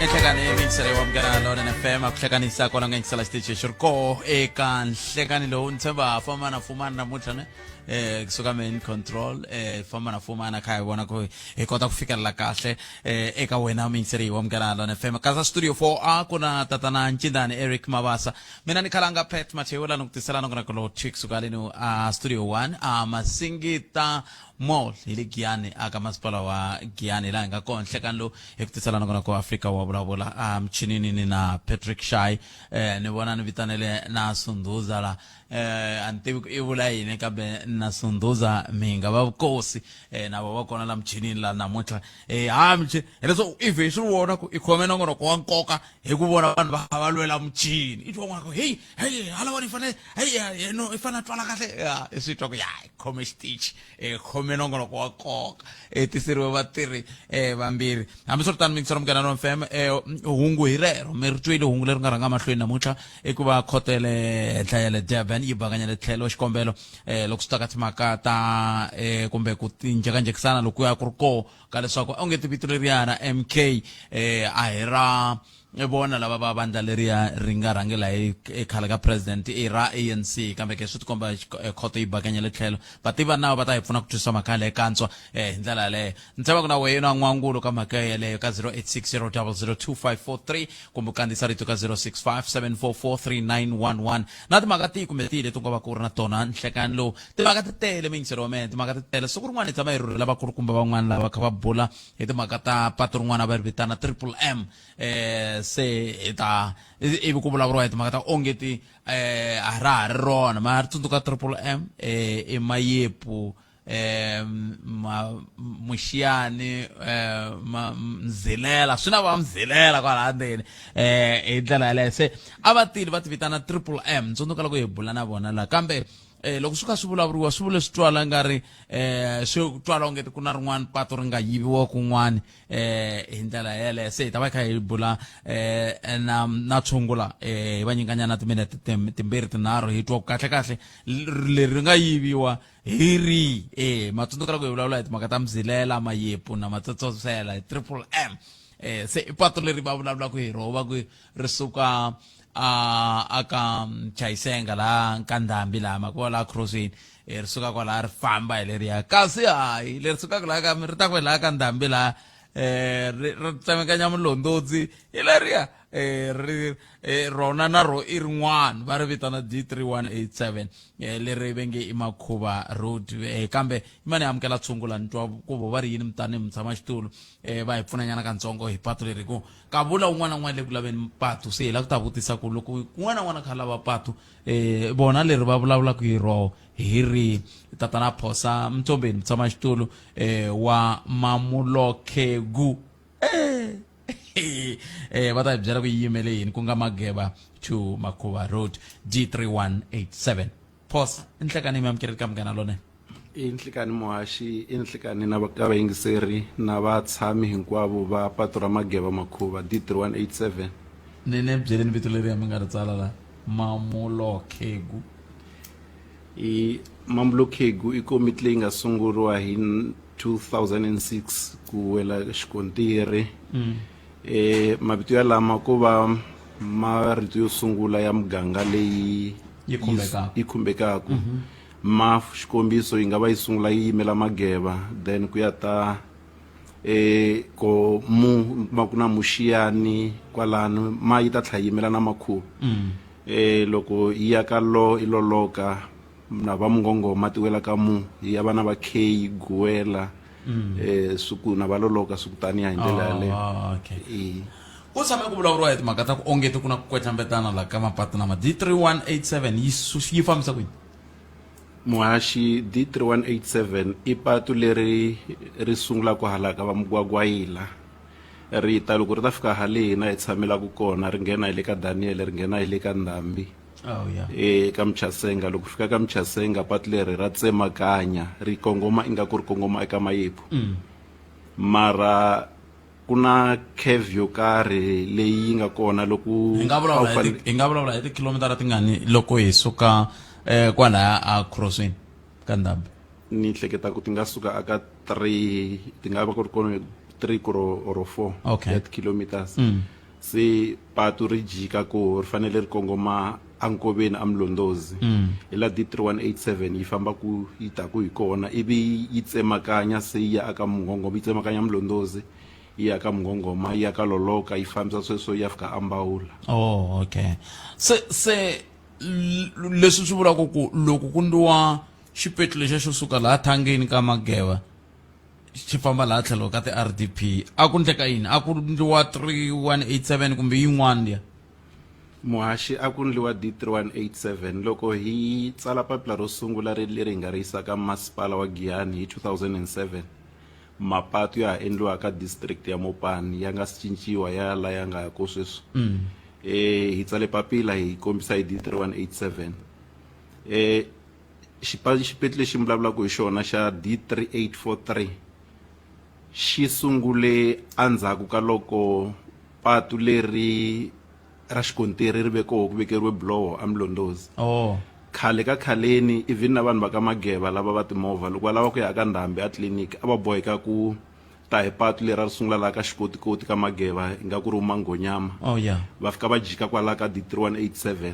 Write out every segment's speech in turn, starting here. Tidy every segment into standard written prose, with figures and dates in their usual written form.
Enhlekani mixere wa Munghana Lonene FM a ku hlekanisa kwala nga yingisela xitichi xi ri koho eka nhlekani lowu ni tshemba famba na fumana namuntlha ne kusuka main control famba na fumana kha hi vona ku hi kota ku fikelela kahle eka wena muyingiseri wa Munghana Lonene FM. Kasa studio 4A ku na tatana Ncindani Eric Mabasa, mina ni khalanga Pat Mathewula ni ku tisela nongonoko lowu thwi kusuka leno a studio 1 a Masingita Mall hi le Giyani aka masipala wa Giyani laha hi nga kona nhlekani lowu hi ku tisela nongonoko wa Afrika wa vulavula. A michinini ni na Patrick Shai, ni vona ni vitanele na Sunduza la, a ni tivi ku i vula yini kambe na Sunduza mi nga va vukosi, na vo va kona la michinini la namuntlha. Ha michini hileswo i vhe swi vona ku i khome nongonoko wa nkoka hi ku vona vanhu va va lwela muchini, i twa un'wana ku heyi heyi halawani i fanele heyi no i fanele a twala kahle, ya i swi twa ku ya i khome xitichi, i khome nongonoko wa nkoka, i tiseriwe vatirhi vambirhi. Hambiswiritano mixero Munghana Lonene FM, hungu hi rero mi ri twile hungu leri nga rhanga mahlweni namuntlha i ku va khotele henhla ya le Durban yi bakanyele tlhelo xikombelo loko swi ta ka timhaka ta kumbe ku tinjhekanjhekisana lokuya ku ri koho ka leswaku onge ti vito leriya ra MK a hi ra vona lava va vandla leriya ri nga rhangela hi khale ka president i ra ANC, kambe ke swi tikomba khoto yi bakanyele tlhelo. Vativi va nawu va ta hi pfuna ku twisisa mhaka yaleyo kantswa hi ndlela yaleyo. Ni tshemba ku na wehe na n'wangulo ka mhaka yeleyo ka 0860002543 kumbe u kandziyisa rito ka 0657443911 na timhaka tihi kumbe tihi leti u nga va ku ri na tona nhlekani lowu. Timhaka ti tele miyingiselo wa mehe, timhaka ti tele. Siku rin'wana hi tshama hi rhurhela vakulukumba van'wana lava kha va bula hi timhaka ta patu rin'wana va ri vitana Triple M, se hi ta ivi ku vulavuriwa hi timhaka ta onge ti a ra ha ri rona ma ri tsundzuka Triple M, i Mayepu, ma Muxiyani, ma Mzilela, swi na va Mzilela kwala ndzeni hi ndlela yaleyo. Se a va tile va ti vitana Triple M, tsundzuka loko hi bula na vona la, kambe loko swi kha swi vulavuriwa swi vule swi twala nga ri swi twala onge ku na rin'wana pato ri nga yiviwa kun'wana hi ndlela yeleyo. Se hi ta va hi kha hi bula na tshungula, hi va nyikanyana timinete timbirhi tinharhu hi twa ku kahle kahle leri ri nga yiviwa hi ri matsundzuka loko hi vulavula hi timhaka ta Mzilela, Mayepu na Matsotsosela hi Triple M. Se i pato leri va vulavulaka hi roho va ku ri suka a aka Chayisenga laha Nkandambi laha makuva laha crossini, ri suka kwalaha ri famba hi leriya, kasi hayi leri sukaka laha ka ri ta ku laha ka Ndhambi laha ri ri tsemekanya Mulondodzi hi leriya, ri rona na ro i rin'wana va ri vitana D3187, leri va nge i Makhuva Road, kambe i mani amukela tshungula ni twa ku vo va ri yini mutani mutshamaxitulu, va hi pfunanyana kantsongo hi patu leri ku ka vula un'wana na un'wana le ku laveni patu. Se hi lava ku ta vutisa ku loko un'wana na un'wana kha lava patu, vona leri va vulavulaka hi roho hi ri. Tatana Phosa Mthombeni mutshamaxitulu wa Mamulokhegu, va ta hi byela ku yi yimele yini, ku nga Mageba to Makhuva Road D3187. Phosa, i nhlekani mi amukeleli ka Munghana Lonene. I nhlikani muhaxi, i nhlikani na ka vayingiseri na vatshami hinkwavo va patu ra Mageba Makhuva D3187. Ni ni byeleni vito leriya mi nga ri tsala la, Mamulokhegu. I Mamulokhegu i komiti leyi nga sunguriwa hi 2006 ku wela xikontiri. Mavito ya lama ko va marito yo sungula ya muganga leyi yi khumbekaka. Yi khumbekaka. Ma xikombiso yi nga va yi sungula yi yimela Mageva, then ku ya ta ko mu ma ku na Muxiyani kwalano, ma yi ta tlhela yimela na Makhuva. Loko yi ya ka lo i Loloka na va Mungongoma ti wela ka mu yi ya vana va K Guwela, swi ku na va Loloka swi ku taniya hi ndlela yaleyo. Oh, okay. Ku tshame ku vulavuriwa hi timhaka ta ku ongeti ku na ku kwetlambetana la ka mapatu lama D3187 yi yi fambisa ku yini? Muhaxi, D3187 i patu leri ri sungulaka hala ka va Mugwagwayila, ri ta loko ri ta fika hale hina hi tshamelaka kona, ri nghena hi le ka Daniel, ri nghena hi le ka Ndhambi. Oh, yeah. Ka Muchasenga, loko fika ka Muchasenga patu leri ra tsemakanya ri kongoma ingaku ri kongoma eka Mayepu. Mara ku na curve yo karhi leyi yi nga kona loko hi nga vulavula hi hi nga vulavula hi tikhilomitara tingani loko hi suka kwalaya a crossini ka Ndhambi? Ni hleketa ku ti nga suka aka 3, ti nga va ku ri kona. 3 or 4 Okay. ya ti-kilometers. Se patu ri jika ko ri fanele ri kongoma ankoveni amlondozi. Hi la D3187 yi famba ku yi taku hi kona, ivi yi tsemakanya se yi ya aka Mungongoma, yi tsemakanya Mlondozi yi ya ka Mungongoma, yi ya ka Loloka, yi fambisa sweswo yi ya fika Ambawula. Oh, okay. Se leswi swi vulaka ku loko ku ndliwa xipetlu lexiya xo suka laha thangeni ka Mageva xi famba laha tlhelo ka ti-RDP, a ku ndleka yini? A ku ndliwa 3187 kumbe yin'wana liya? Muhaxi, a ku ndliwa D3187. Loko hi tsala papila ro sungula ri leri hi nga ri yisa ka masipala wa Giyani hi 2007, mapatu ya ha endliwa ka district ya Mopani, ya nga si cinciwa ya la ya nga ya ko sweswi. Hi tsale papila hi kombisa hi D3187. Xipetlu lexi mi vulavulaka hi xona xa D3843 xi sungule endzhaku ka loko patu leri ra xikontiri ri ve koho, ku vekeriwe buloho eMlondozi. Khale ka khaleni, even na vanhu va ka Mageva lava va timovha, loko va lava ku ya ka Ndhambi a tliliniki, a va boheka ku ta hi patu leri a ri sungula laha ka Xikotikoti ka Mageva, ingaku ri huma Nghonyama. Oh yeah. Va fika va jika kwalaha ka D3187.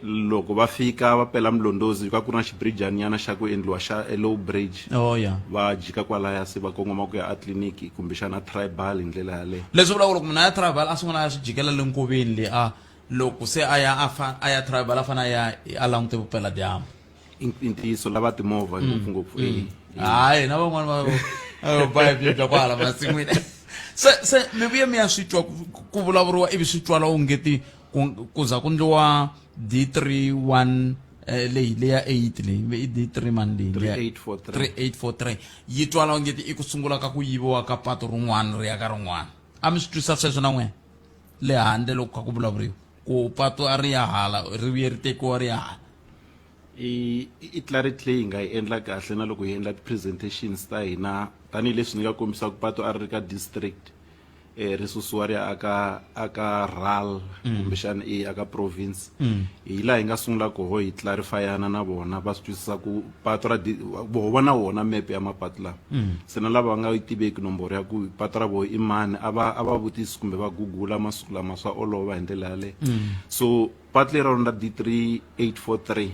Loko va fika va pela Mlondozi, ka ku ri na xibridyani nyana xa ku endliwa xa a low bridge. Oh yeah. Va jika kwalaya se va kongoma ku ya a tliliniki kumbexana tribal hi ndlela yaleyo. Leswi vulaka ku loko munhu a ya tribal a sungula a ya swi jikela le nkoveni le, a loko se a ya a fa a ya tribal a fanele a ya a langute vupeladyambu. I ntiyiso, lava timovha ngopfungopfu. Hayi, na van'wani va ba hi bya kwahala masin'wini. Se mi vuye mi ya swi twa ku vulavuriwa, ivi swi twala ongeti ku za ku ndliwa D31 leyi leya 8 leyi i D3 mani leyi 3843. 3843 yi twala ongeti i ku sungula ka ku yiviwa ka patu rin'wana ri ya ka rin'wana. A mi swi twisa sweswo na n'wina le handle loko kha ku vulavuriwa ku patu a ri ya hala ri vuye ri tekiwa ri ya hala? I clarity leyi hi nga yi endla kahle na loko hi endla ti-presentations ta hina, tanihileswi ni nga kombisa ku patu a ri ri ka district, ri susiwa ri ya aka RAL kumbexana i aka province. Hi laha hi nga sungula koho hi clarifyana na vona, va swi twisisa ku patu ra voho va na wona mepe ya mapatu lama. Se na lava va nga yi tiveki nomboro ya ku patu ra voho i mani, a va vutisi kumbe va gugula masiku lama, swa olova hi ndlela yaleyo. So patu leri ra rona ra D3843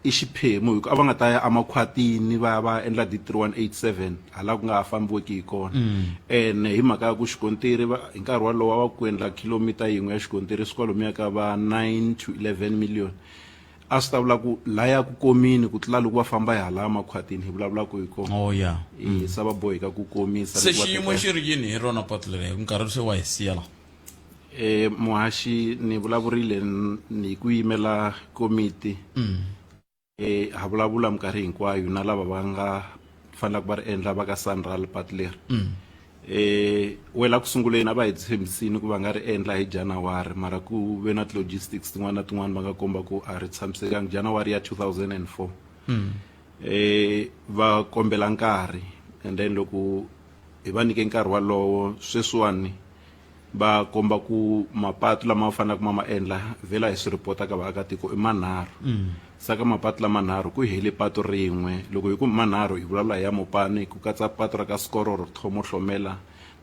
i xiphemu, hi ku a va nga ta ya emakhwatini va ya va endla D3187 hala ku nga ha fambiweki hi kona. Ene hi mhaka ya ku xikontiri hi nkarhi wolowo a va ku endla kilomita yin'we ya xikontiri swi kwalomuya ka va 9 to 11 million, a swi ta vula ku laya ku komini ku tlula loko va famba hi hala makhwatini hi vulavulaka hi kona. Oh yeah. Se va boheka ku komisa. Se xiyimo xi ri yini hi rona patu leri? Nkarhi se wa hi siya la. Muhaxi, ni vulavurile ni ku yimela komiti. Ha vulavula minkarhi hinkwayo na lava va nga fanelaka va ri endla va ka SANRAL patu leri. Wela ku sunguleni a va hi tshembisini ku va nga ri endla hi January, mara ku ve na ti-logistics tin'wana na tin'wana, va nga komba ku a ri tshamisekangi January ya 2004. Va kombela nkarhi, and then loko hi va nyike nkarhi walowo, sweswiwani va komba ku mapatu lama va faneleke ma ma endla vhela hi swi ripota ka vaakatiko i manharhu. Sa ka mapatu lamanharhu ku hele patu rin'we. Loko hi ku manharhu hi vulavula hi ya Mopani, ku katsa patu ra ka Skororo, Thomo Hlomela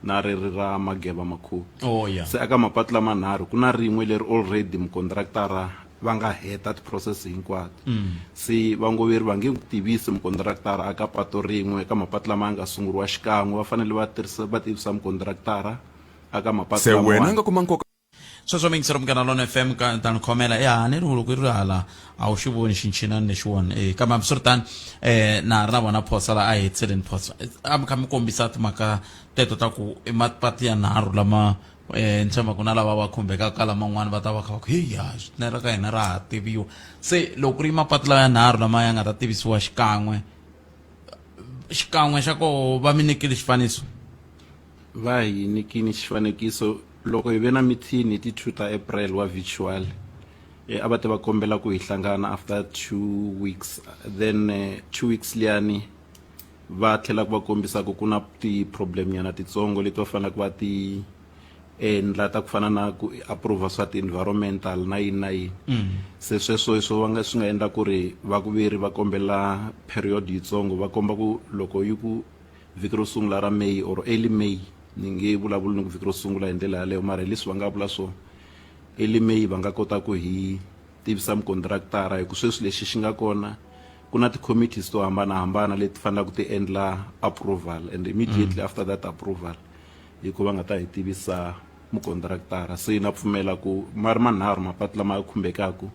na reri ra Mageva Makhubu. Oh yeah. Se aka mapatu lamanharhu ku na rin'we leri already mukontraktara va nga heta ti-process hinkwato. Se vangoveri va nge tivisi mukontraktara aka pato rin'we ka mapatu lama ya nga sunguriwa xikan'we, va fanele va tirhisa va tivisa mukontraktara aka mapatu Se wena laman'wana. nga kuma nkoka. Sweswo mi yingisela Munghana Lona FM ka ta ni khomela ya ni ri loko yi ri hala a wu xi voni xinchinani lexiwani. Kambe hambiswiritano na ha ri na vona Phosa la, a hi hetiseleni Phosa. A mi kha mi kombisa timhaka teto ta ku i mapatu ya nharhu lama ni tshemba ku na lava va khumbekaka ka laman'wana va ta va kha va ku heyi ya na ra ka hina ra ha tiviwa. Se loko ku ri mapatu lawa ya nharhu lama ya nga ta tivisiwa xikan'we xikan'we xa koho, va mi nyikile xifaniso? Va hi nyikini xifanekiso loko hi ve na meeting hi ti 2 ta April wa virtual. A va te va kombela ku hi hlangana after 2 weeks, then 2 weeks liyani va tlhela ku va kombisa ku ku na ti-problem nyana titsongo leti va faneleke va ti endla, ta ku fana na ku approve swa ti-environmental na yini na yini. Se sweswo hi swo va nga swi nga endla ku ri va ku veri va kombela period yitsongo, va komba ku loko yi ku Vhiki ro sungula ra May or early May ni nge vulavuli ni ku vhiki ro sungula hi ndlela yaleyo mara hi leswi va nga vula swona early May va nga kota ku hi tivisa mukontraktara hi ku sweswi lexi xi nga kona ku na ti-committees to hambanahambana leti fanelaka ti endla approval and immediately after that approval hi ku va nga ta hi tivisa mukontraktara se na pfumela ku ma ri manharhu mapatu lama ya khumbekaku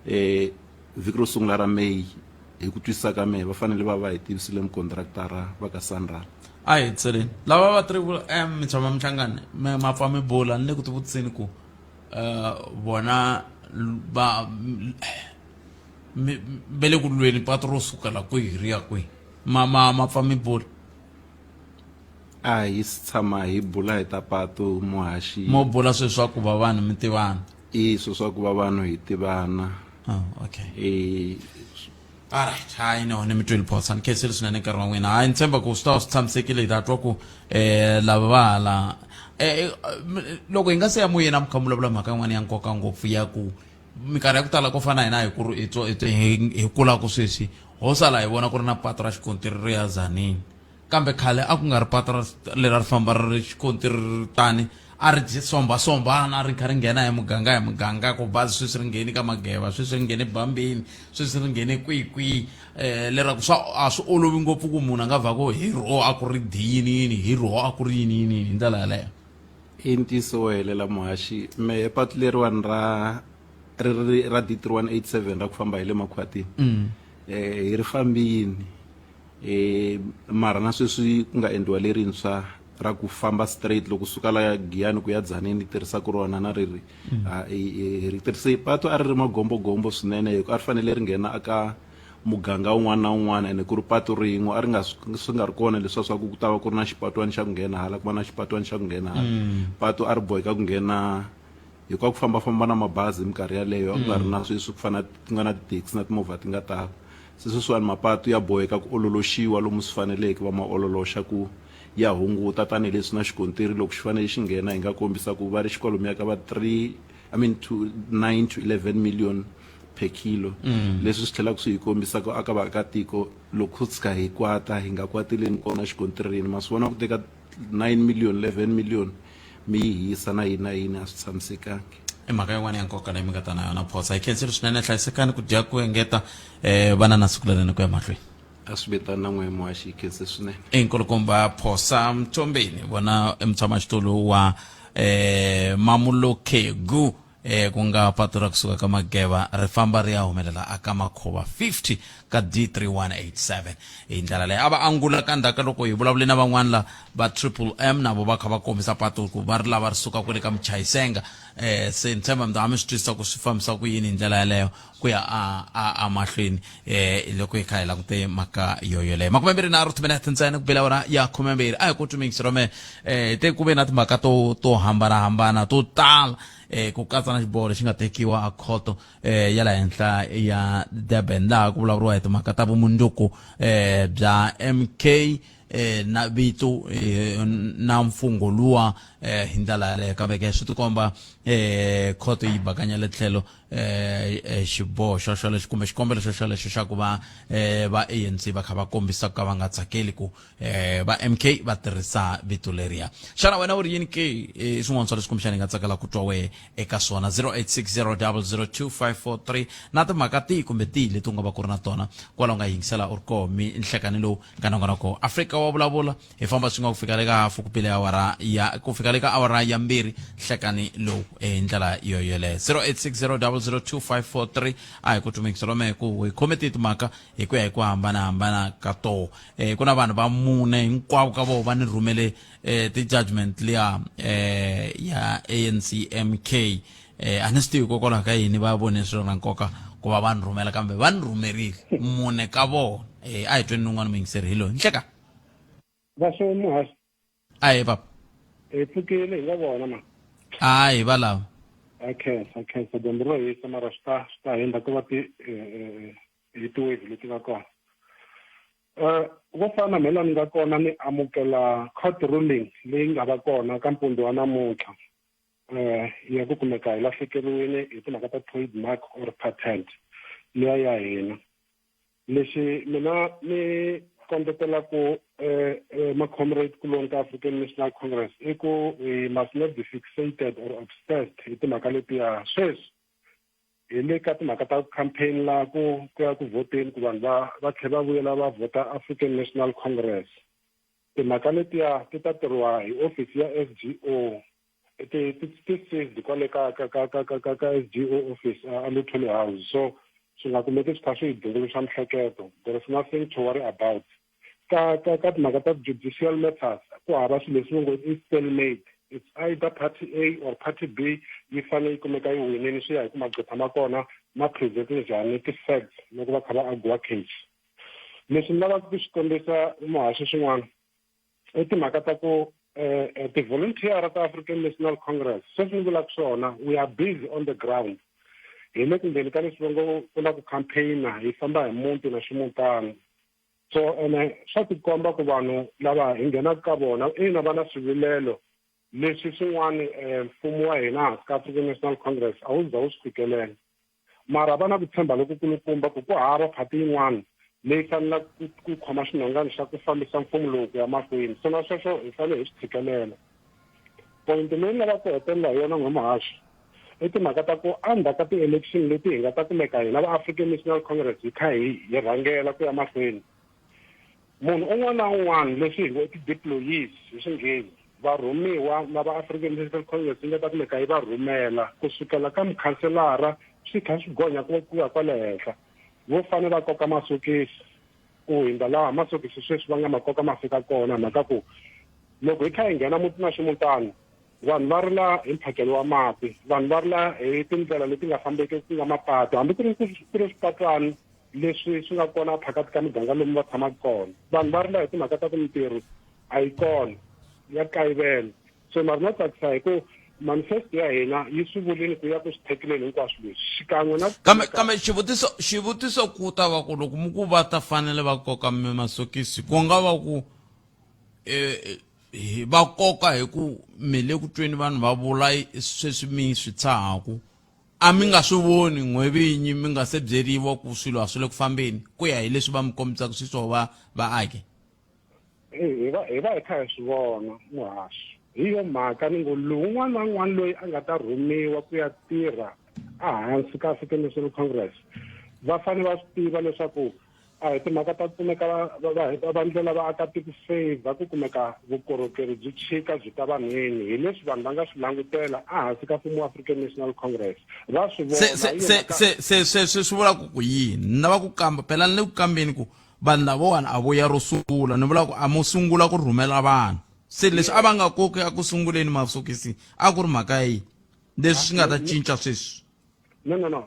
eh vhiki ro sungula ra May hi ku twisisa ka mehe va fanele va va hi tivisile mukontraktara va ka Sanral A hi tseleni lava va triple M mi tshama mi hlangane mi ma pfa mi bula ni le ku tivutiseni ku vona va mi ve le ku lweni patu ro suka la kwihi ri ya kwihi ma ma ma pfa mi bula a hi si tshama hi bula hi ta patu muhaxi mo bula sweswi swa ku va vanhu mi tivana i swo swa ku va vanhu hi tivana oh, okay e alright hayi no ni mi twile phosa ni khensile swinene nkarhi wa n'wina hayi ni tshemba ku swi ta va swi tshamisekile hi ta twa ku um lava va hala um loko hi nga se ya moyeni a mi kha mi vulavula mhaka yin'wana ya nkoka ngopfu ya ku minkarhi ya ku tala ko fana hina hi ku hi kulaka sweswi ho sala hi vona ku ri na patu ra xikontiri ri ya zanini Kambe khale a ku nga ri patu ra leri a ri famba ri ri xikontiri ri tani a ri sombhasombhana ri kha ri nghena hi muganga hi muganga ku bazi sweswi ri ngheni ka mageva sweswi ri nghene bambini sweswi ri nghene kwihi kwihi um leraku swa a swi olovi ngopfu ku munhu a nga vha ku hi roho a ku ri di yini yini hi roho a ku ri yini yini yini hi ndlela yaleyo i ntiyiso wo helela muhaxi mehe patu leriwani ra ri ri ra D 3187 ra ku famba hi le makhwatini hi ri fambini e mara na sweswi ku nga endliwa lerintshwa ra ku famba straight loko suka la Giyani ku ya Tzaneen tirhisaka rona na riri hi ri tirhise patu a ri ri magombogombo swinene hi ku a ri fanele ri nghena aka muganga wun'wana na wun'wana ene ku ri patu rin'we a ri nga swi nga ri kona leswiya swa ku ku ta va ku ri na xipatwani xa ku nghena hala ku va na xipatwani xa ku nghena hala patu a ri boheka ku nghena hikuva ku fambafamba na mabazi hi minkarhi yaleyo a ku nga ri na sweswi ku fana ku nga na tithekisi na timovha ti nga tala se sweswiwani mapatu ya boheka ku ololoxiwa lomu swi faneleke va ma ololoxa ku ya hunguta tanihileswi na xikontiri loko xi fanele xi nghena hi nga kombisa ku va ri xikwalomuya ka va 3 I mean to 9 to 11 million per kilo leswi swi tlhelaka swi hi kombisa ku aka vaakatiko loko ko tshuka hi kwata hi nga kwateleni kona xikontirini ma swi vona ku teka 9 million 11 million mi yi hisa na yini na yini a swi tshamisekangi i mhaka yin'wana ya nkoka leyi mi nga ta na yona phosa hi khensile swinene hlayisekani ku dya ku engeta um vana na siku lerinene ku ya mahlweni a swi vitana na n'we muhaxi hi khense swinene i nkulukumba phosa mthombeni vona i mutshamaxitulu wa um mamulokhegu eh ku nga patu ra kusuka ka mageva ri famba ri ya humelela aka makhuva 50 ka D3187 hi ndlela leyi a va angula ka ndzhaku ka loko hi vulavule na van'wana la va triple M na vo va kha va kombisa patu ku va ri lava ri suka kwele ka Muchayisenga eh se ni tshemba mi ta mi swi twisisa ku swi fambisa ku yini hi ndlela yaleyo ku ya a a amahlweni eh loko hi kha hi langute mhaka yoyoleyo 23 timinete ntsena ku bela awara ya 12 a hi ku tumingisi rome eh te ku ve na timhaka to to hambanahambana to tala eh ku katsa na xiboho lexi nga tekiwa a khoto eh ya la henhla ya Durban laha ku vulavuriwa hi timhaka ta vumundzuku eh bya MK eh na vito eh, na mfungho luwa eh hi ndlela yaleyo kambe ke swi tikomba eh khoto yi bakanyele tlhelo eh, eh xiboho xo xolexo kumbe xikombelo xo xolexo xa ku va eh va ANC va kha va kombisa ku ka va nga tsakeli ku eh va MK va tirhisa vito leriya xana wena u ri yini ke i swin'wana swa leswi kumbexana hi nga tsakela ku twa wehe eka swona 0860002543 na timhaka tihi kumbe tihi leti u nga va ku ri na tona kwala u nga yingisela u ri koho mi nhlekani lowu ka nongonoko afrika wa vulavula hi famba swin'we ku fika le ka hafu ku pile awara ya ku fika le ka awara ya mbirhi nhlekani lowu hi ndlela yo yoleyo 0860002543 a hi ku tumekiselo mehe ku hi khome tihi timhaka hi ku ya hi ku hambanahambana ka toho eh, ku na vanhu va mune hinkwavo ka vona va ni rhumele eh, ti-judgment liya eh, ya ANC MK eh, a ni swi tivi hikokwalaho ka yini va vone swi ri na nkoka ku va va ni rhumela kambe va ni rhumerile mune ka vona eh, a hi tweni un'wana muyingiseri hi loyi nhleka va swo muhaxi a hi papa hi pfukile hi nga vona ma a hi va lava a khensa khensa dyambu ro hisa mara swi ta swi ta hundza ku va ti eh, eh, hi ti-wave leti nga kona um vo fana me la ni nga kona ni amukela court ruling leyi nga va kona ka mpundzu wa namuntlha um ya ku kumeka hi lahlekeriwile hi timhaka ta trademark or patent liya ya hina lexi mina ni kombetela ku ma-comrade kuloni ka African National Congress i ku we must not be fixated or obsessed hi timhaka letiya. Sweswi hi le ka timhaka ta campaign la ku ya ku vhoteni, ku vanhu va tlhela va vuyela va vhota African National Congress. Timhaka letiya ti ta tirhiwa hi office ya SGO, ti seized kwale ka SGO office a Luthuli House, so swi nga kumeki swi kha swi hi dunguluxa mihleketo. There is nothing to worry about ka timhaka ta judicial matters. Ku hava swilo leswi ngo i stalemate. It's either party A or party B yi fanele yi kumeka yi winini, swi ya hi ku magqwetha ma kona ma present njhani ti-facts loko va kha va argue case. Leswi ni lavaka ku swi kombisa, muhaxi, swin'wana i timhaka ta ku ti-volunteer ta African National Congress. Sweswi ni vulaka swona, we are busy on the ground, hi le ku ndzeni ka leswi va ngo ku na ku campaigna, hi famba hi muti na ximutana. So ene swa tikomba ku vanhu lava hi nghenaka ka vona, ina, va na swivilelo leswi swin'wana mfumo wa hina hansi ka African National Congress a wu za wu swi fikelela, mara va na ku tshemba lokukulukumba ku hava phati yin'wana leyi fanelaka ku khoma xinhongani xa ku fambisa mfumo lowu ku ya mahlweni. So na sweswo hi fanele hi swi tshikelela. Point leyi ni lavaka ku hetelela hi yona, n'wemuhaxi, i timhaka ta ku endzhaku ka ti-election leti hi nga ta kumeka hina va African National Congress hi kha hi rhangela ku ya mahlweni, munhu un'wana na un'wana, leswi hi ngo i ti-deployees hi Xinghezi, varhumiwa lava African National Congress yi nga ta kumeka yi va rhumela kusukela ka mukhanselara swi kha swi gonya ku ya kwale henhla, vo fanele va koka masokisi ku hindza laha masokisi sweswi va nga ma koka ma fika kona. Mhaka ku loko hi kha hi nghena muti na ximutana, vanhu va rila hi mphakelo wa mati, vanhu va rila hi tindlela leti nga fambeki, ku nga mapatu, hambi ku ri swipatwani leswi swi nga kona phakati ka miganga lomu va tshamaka kona. Vanhu va rila hi timhaka ta ku mintirho a yi kona, ya kayivela. So mara no tsakisa hi ku manifesto ya hina yi swi vulini ku ya ku swi thekileni hinkwaswo leswi xikan'we na Kambe xivutiso ku ta va ku loko mu ku va ta fanele va koka masokisi, ku nga va ku va koka hi ku mi le ku tweni vanhu va vula sweswi mi swi tshahaku, a mi nga swi voni n'we vinyi mi nga se byeriwa ku swilo a swi le ku fambeni ku ya hi leswi va mi kombisaka swiswo va vaaki? Hi va hi kha hi swi vona, muhaxi. Hi yo mhaka ni ngo lowun'wana na un'wana loyi a nga ta rhumiwa ku ya tirha ehansi ka African National Congress, va fanele va swi tiva leswaku a hi timhaka ta kumeka va ndlela vaakatiko favor, ku kumeka vukorhokeri byi chika byi ta vanhwini. Hi leswi vanhu va nga swi langutela ehansi ka mfumo wa African National Congress, va swi vona. Se se swi vula ku yini? Ni lava ku kamba phela, ni le ku kambeni ku vanhu lavawani a vo ya ro sungula. Ni vula ku a mo sungula ku rhumela vanhu, se leswi a va nga koki a ku sunguleni masokisi a ku ri mhaka yihi leswi swi nga ta cinca sweswi? No,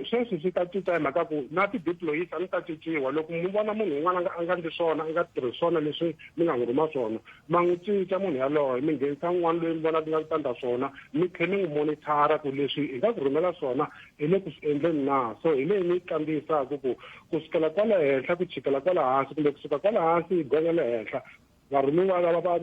sweswi swi ta cinca hi mhaka ku na ti-deployees a ni ta cinciwa. Loko mi vona munhu un'wana a nga ndli swona, a nga tirhi swona leswi mi nga n'wi rhuma swona, ma n'wi cinca munhu yaloye, mi nghenisa un'wana loyi mi vonaka nga ku tandla swona, mi tlhe mi n'wi monitor-a ku leswi hi nga ku rhumela swona hi le ku swi endleni na. So hi leyi ni yi kandziyisaka ku kusukela kwala henhla ku chikela kwala hansi, kumbe kusuka kwala hansi yi gonya le henhla, varhumiwa lava va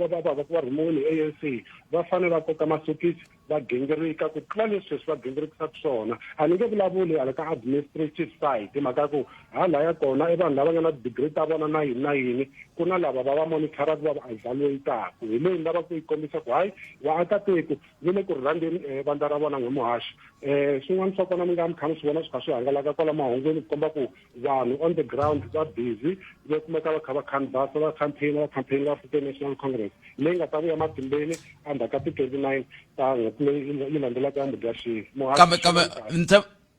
va rhumiwile hi ANC va fanele va koka masokisi, va gingirika ku tlula leswi sweswi va gingirikisaka swona. A ni nge vulavuli hala ka administrative side, hi mhaka ya ku halaya kona i vanhu lava nga na degree ta vona na yini na yini, ku na lava va monitor-aka, va va evaluate-aku. Hi leyi ni lavaka ku yi kombisa ku hayi, vaakatiko va le ku ri rhandzeni vandla ra vona, n'wemuhaxi. Swin'wana swa kona mi nga mi kha mi swi vona swi kha swi hangalaka kwala mahungwini ku komba ku vanhu on the ground va busy, va kumeka va kha va canvas, va campaign, va campaign va African National Congress leyi nga ta vuya matimbeni endzhaku ka ti-29 ta n'hweti leyi yi landzelaka ya Mudyaxihi. Kambe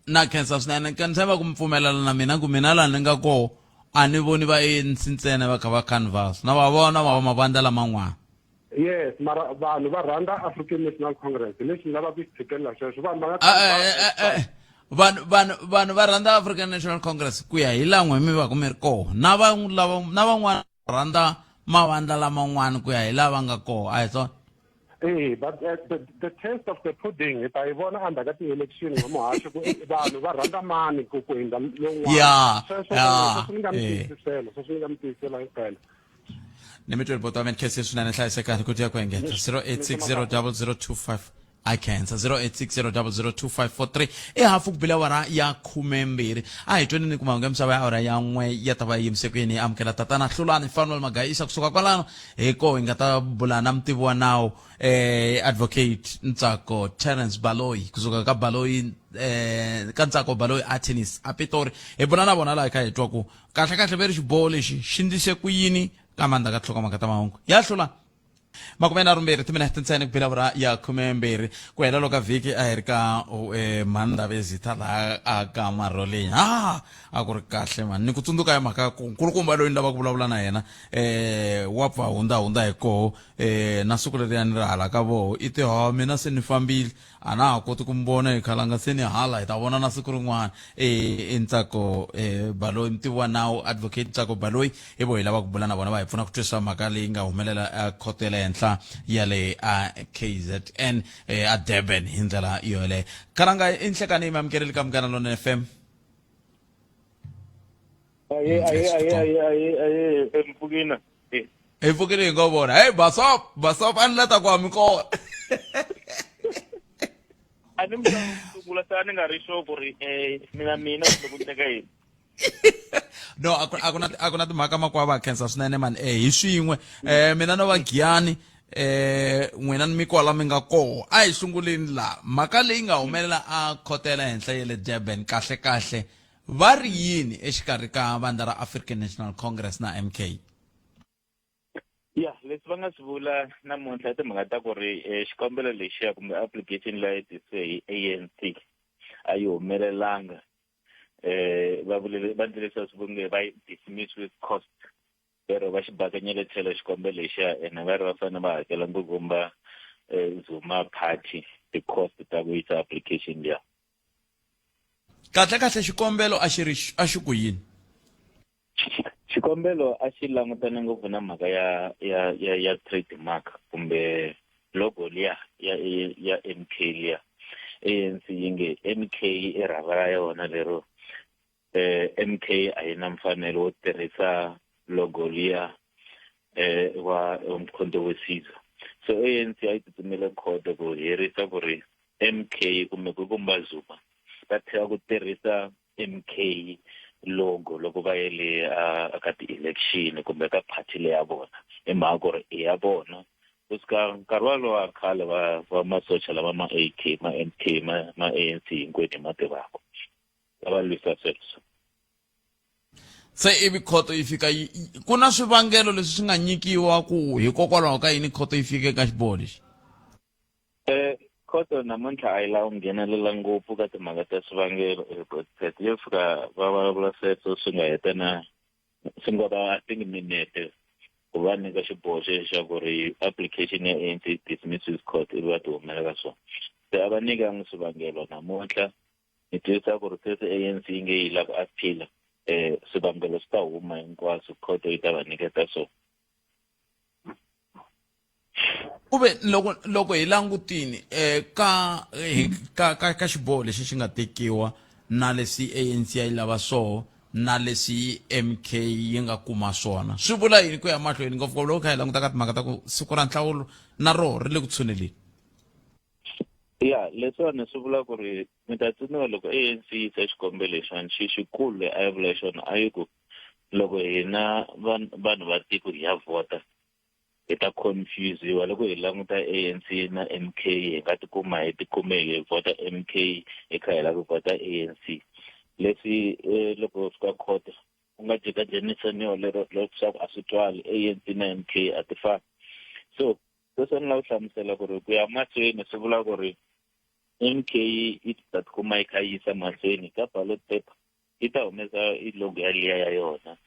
na khensa swinene, ni tshemba ku mi pfumelana na mina ku mina laha ni nga koho a ni voni va ANC ntsena va kha va canvas, na va vona va mavandla laman'wana. Yes, mara vanhu va rhandza African National Congress, leswi ni lavaka ku xi tshikelela sweswo, vanhu va nga Vanhu va rhandza African National Congress ku ya hi laha n'we mi va ku mi ri koho, na va lava na van'wana va rhandza mavandla laman'wana ku ya hi laha va nga koho, a hi swona? Eh, but the taste of the pudding hi ta yi vona endzhaku ka ti-election, wa muhaxo, ku vanhu va rhandza mani ku hindza lowun'wana. Sweswo sweswo ni nga mi tiyisisela, sweswo ni nga mi tiyisela himpela. Ni mi tweli bota mi khense swinene, hlayisekani ku dya ku engeta 08600025. A khensa. 0860002543 i hafu ku bile awara ya 12. A hi tweni ni ku mahungu ya misava ya awara ya 1 ya ta va yimise ku yini. Amukela tatana Hlulani Fanuel Magayisa kusuka kwalano hi ko hi nga ta bula na mutivi wa nawu advocate Ntsako Terence Baloyi kusuka ka Baloyi ka Ntsako Baloyi Attorneys a Pitori. Hi bula na vona laha hi kha hi twa ku kahle kahle ve ri xiboho lexi xi ndlise ku yini ka mandla ka tlhokomhaka ta mahungu ya Hlulani. 32 timinete ntsena ku bela vura ya 12 ku hela loko vhiki a hi ri ka mhandhavezitha laha a ka marholeni. A ku ri kahle mani, ni ku tsundzuka ya mhaka ku nkulukumba loyi ni lava ku vulavula na yena wa pfa hundza hundza hi koho na siku leriya ni ri hala ka voho i te ha mina se ni fambile a na ha koti ku mi vona hi khalanga se ni hala hi ta vona na siku rin'wana. I Ntsako Baloyi, mutivi wa nawu advocate Ntsako Baloyi, hi vo hi lava ku bula na vona va hi pfuna ku twisisa mhaka leyi nga humelela a khoto ya le henhla ya le a KZN a Durban hi ndlela yoleyo. Khalanga i nhlekani mi amukeleli ka Munghana Lonene FM. Aye, aye, aye, aye, aye, aye, empfukina. Hi pfukile hi ngo vona. Hey, basop, basop a ni lata ku mi kona. A ni mi sungula se a ni nga ri sure ku ri mina mina kumbe ku endleka yini. No, a ku na a ku na timhaka makwava khensa swinene mani. Hi swin'we. Mina no va Giyani n'wina ni mikwala mi nga koho. A hi sunguleni la. Mhaka leyi nga humelela a khoto ya le henhla ya le Durban kahle kahle va ri yini exikarhi ka vandla ra African National Congress na MK? Ya, leswi va nga swi vula namuntlha i timhaka ta ku ri xikombelo lexiya kumbe application leyi tisiwe hi ANC a yi humelelanga. Va vule va endle leswiya swi vonge va yi dismiss with cost, lero va xi bakanyele tlhelo xikombelo lexiya ene va ri va fanele va hakela ngopfumba Zuma party ti-cost ta ku yisa application liya. Kahle kahle xikombelo a xi ri a xi ku yini? Xikombelo a xi langutane ngopfu na mhaka ya ya ya ya trademark kumbe logo liya ya ya MK liya. ANC yi nge MK i rhava ra yona lero MK a yi na mfanelo wo tirhisa logo liya wa Umkhonto we Sizwe. So ANC a yi tsutsumele khoto ku herisa ku ri MK kumbe ku kumba Zuma va tshika ku tirhisa MK logo loko va yele a ka ti-election kumbe ka party leyi ya vona, hi mhaka ku ri i ya vona. Kusuka nkarhi walowo a khale va va masocha lama ma AK ma MK ma ma ANC hinkwenu hi ma tivaka va va lwisa sweswo. Se ivi khoto yi fika yi ku na swivangelo leswi swi nga nyikiwa ku hikokwalaho ka yini khoto yi fike ka xiboho lexi? Khoto namuntlha a yi lavi ku nghenelela ngopfu ka timhaka ta swivangelo yo fika va vulavula sweswo swi nga heta na swi ngo va I think minete ku va nyika xiboho xexo xa ku ri application ya ANC dismisses court ivi va ti humela ka swona. Se a va nyikangi swivangelo namuntlha. Ni twisisa ku ri sweswi ANC yi nge yi lava ku appeal-a swivangelo swi ta huma hinkwaswo khoto yi ta va nyiketa swona. Kuve loko loko hi langutini ka ka ka ka xiboho lexi xi nga tekiwa na leswi ANC ya yi lava swoho na leswi MK yi nga kuma swona swi vula yini ku ya mahlweni ngopfungopfu loko kha hi languta ka timhaka ta ku siku ra nhlawulo na roho ri le ku tshuneleni? Ya, leswiwani swi vula ku ri mi ta tsundzuka loko ANC yi yisa xikombelo lexiwani xi xikulu leyi a yi vula xona a yi ku loko hina vanhu va tiko hi ya vhota hi ta confusiwa loko hi languta ANC na MK hi nga tikuma hi tikume hi vhota MK hi kha hi lava ku vhota ANC. Leswi loko fika court ku nga jikajenisaniwa lero leswaku a swi twali ANC na MK a ti fani. So sweswo ni lava ku hlamusela ku ri ku ya mahlweni swi vula ku ri MK yi ta tikuma yi kha yi yisa mahlweni ka ballot paper yi ta humesa i logo ya liya ya yona.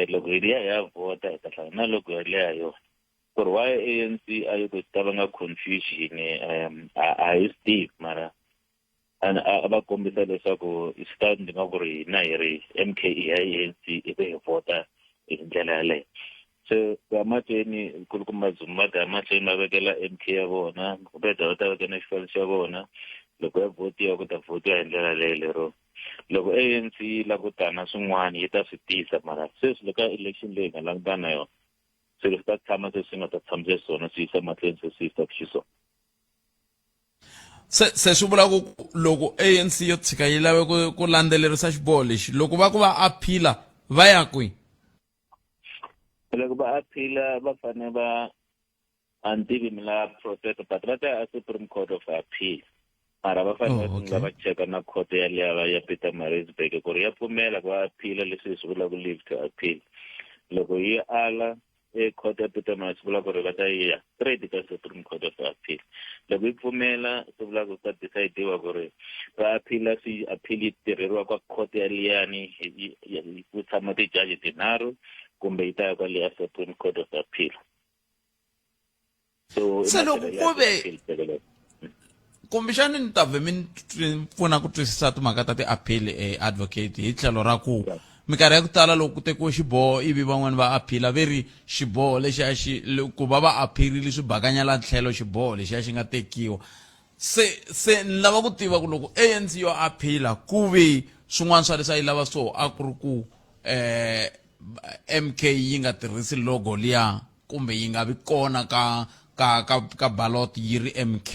Loko hi liya ya vhota hi ta hlangana na logo ya liya ya yona. Ku ri why ANC a yi ku swi ta vanga confusion a hi swi tivi mara a va kombisa leswaku swi ta ndzi nga ku ri hina hi ri MK i ya ANC ivi hi vhota hi ndlela yaleyo. Se ku ya mahlweni kulukumba Zuma va ta ya mahlweni va vekela MK ya vona kumbe va ta vekela na xifaniso xa vona loko ya vhotiwa ku ta vhotiwa hi ndlela leyo lero loko ANC yi lava ku ta na swin'wana yi ta swi tisa mara sweswi loko ka election leyi hi nga langutana na yona swilo swi ta tshama se swi nga ta tshamisa xiswona swi yisa mahlweni se swi yisaka xiswona. Se swi vula ku loko ANC yo tshika yi lave ku landzelerisa xiboho lexi, loko va ku va appeal-a va ya kwihi? Loko va appeal-a va fanele va, a ni tivi mina process, but va ta ya a Supreme Court of Appeal, mara va fanele va sungula va cheka na court yaliya va ya Pietermaritzburg ku ri ya pfumela ku va appeal-a, leswi hi swi vulaka leave to appeal. Loko yi ala e court ya Pietermaritzburg, swi vula ku ri va ta ya straight ka Supreme Court of Appeal. Loko yi pfumela, swi vula ku ta decide-iwa ku ri va appeal-a, swi appeal yi tirheriwa kwa court ya liyani ku tshama tijaji tinharhu, kumbe yi ta ya kwa liya Supreme Court of Appeal. So Se loko ku ve kumbexani ni ta vhe mi ni pfuna ku twisisa timhaka ta ti-appeal, advocate, hi tlhelo ra ku minkarhi ya ku tala loko ku tekiwe xiboho ivi van'wani va appeal-a, ve ri xiboho lexi a xi ku va va appeal-ile swi bakanyela tlhelo xiboho lexi a xi nga tekiwa. Se ni lava ku tiva ku loko ANC yo appeal-a, ku ve swin'wana swa leswi a yi lava swo a ku ri ku MK yi nga tirhisi logo liya kumbe yi nga vi kona ka ballot yi ri MK,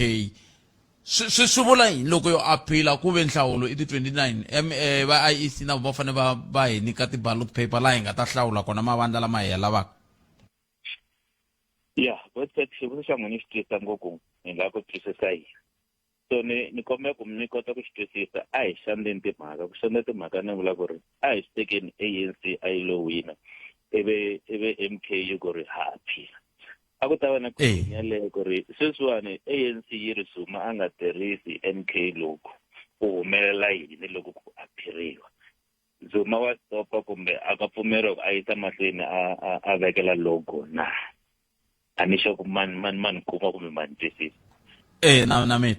swi vula yini loko yo appeal-a ku ve nhlawulo i ti 29 M, va IEC na va fanele va hi nyika ti-ballot paper laha hi nga ta hlawula kona mavandla lama hi ya lavaka? Ya, website, xivutiso xa n'wina xi twisa ngopfu, hi nga ku twisisa yini. So ni kombela ku mi kota ku xi twisisa, a hi xandzeni timhaka. Ku xandza timhaka ni vula ku ri a hi swi tekeni ANC a yi lo wina, ivi MK yi ku ri ha appeal-a, a ku ta va na question yaleyo ku ri sweswiwani ANC yi ri Zuma a nga tirhisi MK logo, ku humelela yini loko ku appeal-iwa? Zuma wa stopa kumbe a ka pfumeriwa ku a yisa mahlweni a vekela logo na? A ni sure ku mani kuma kumbe mani twisisa. Na mi.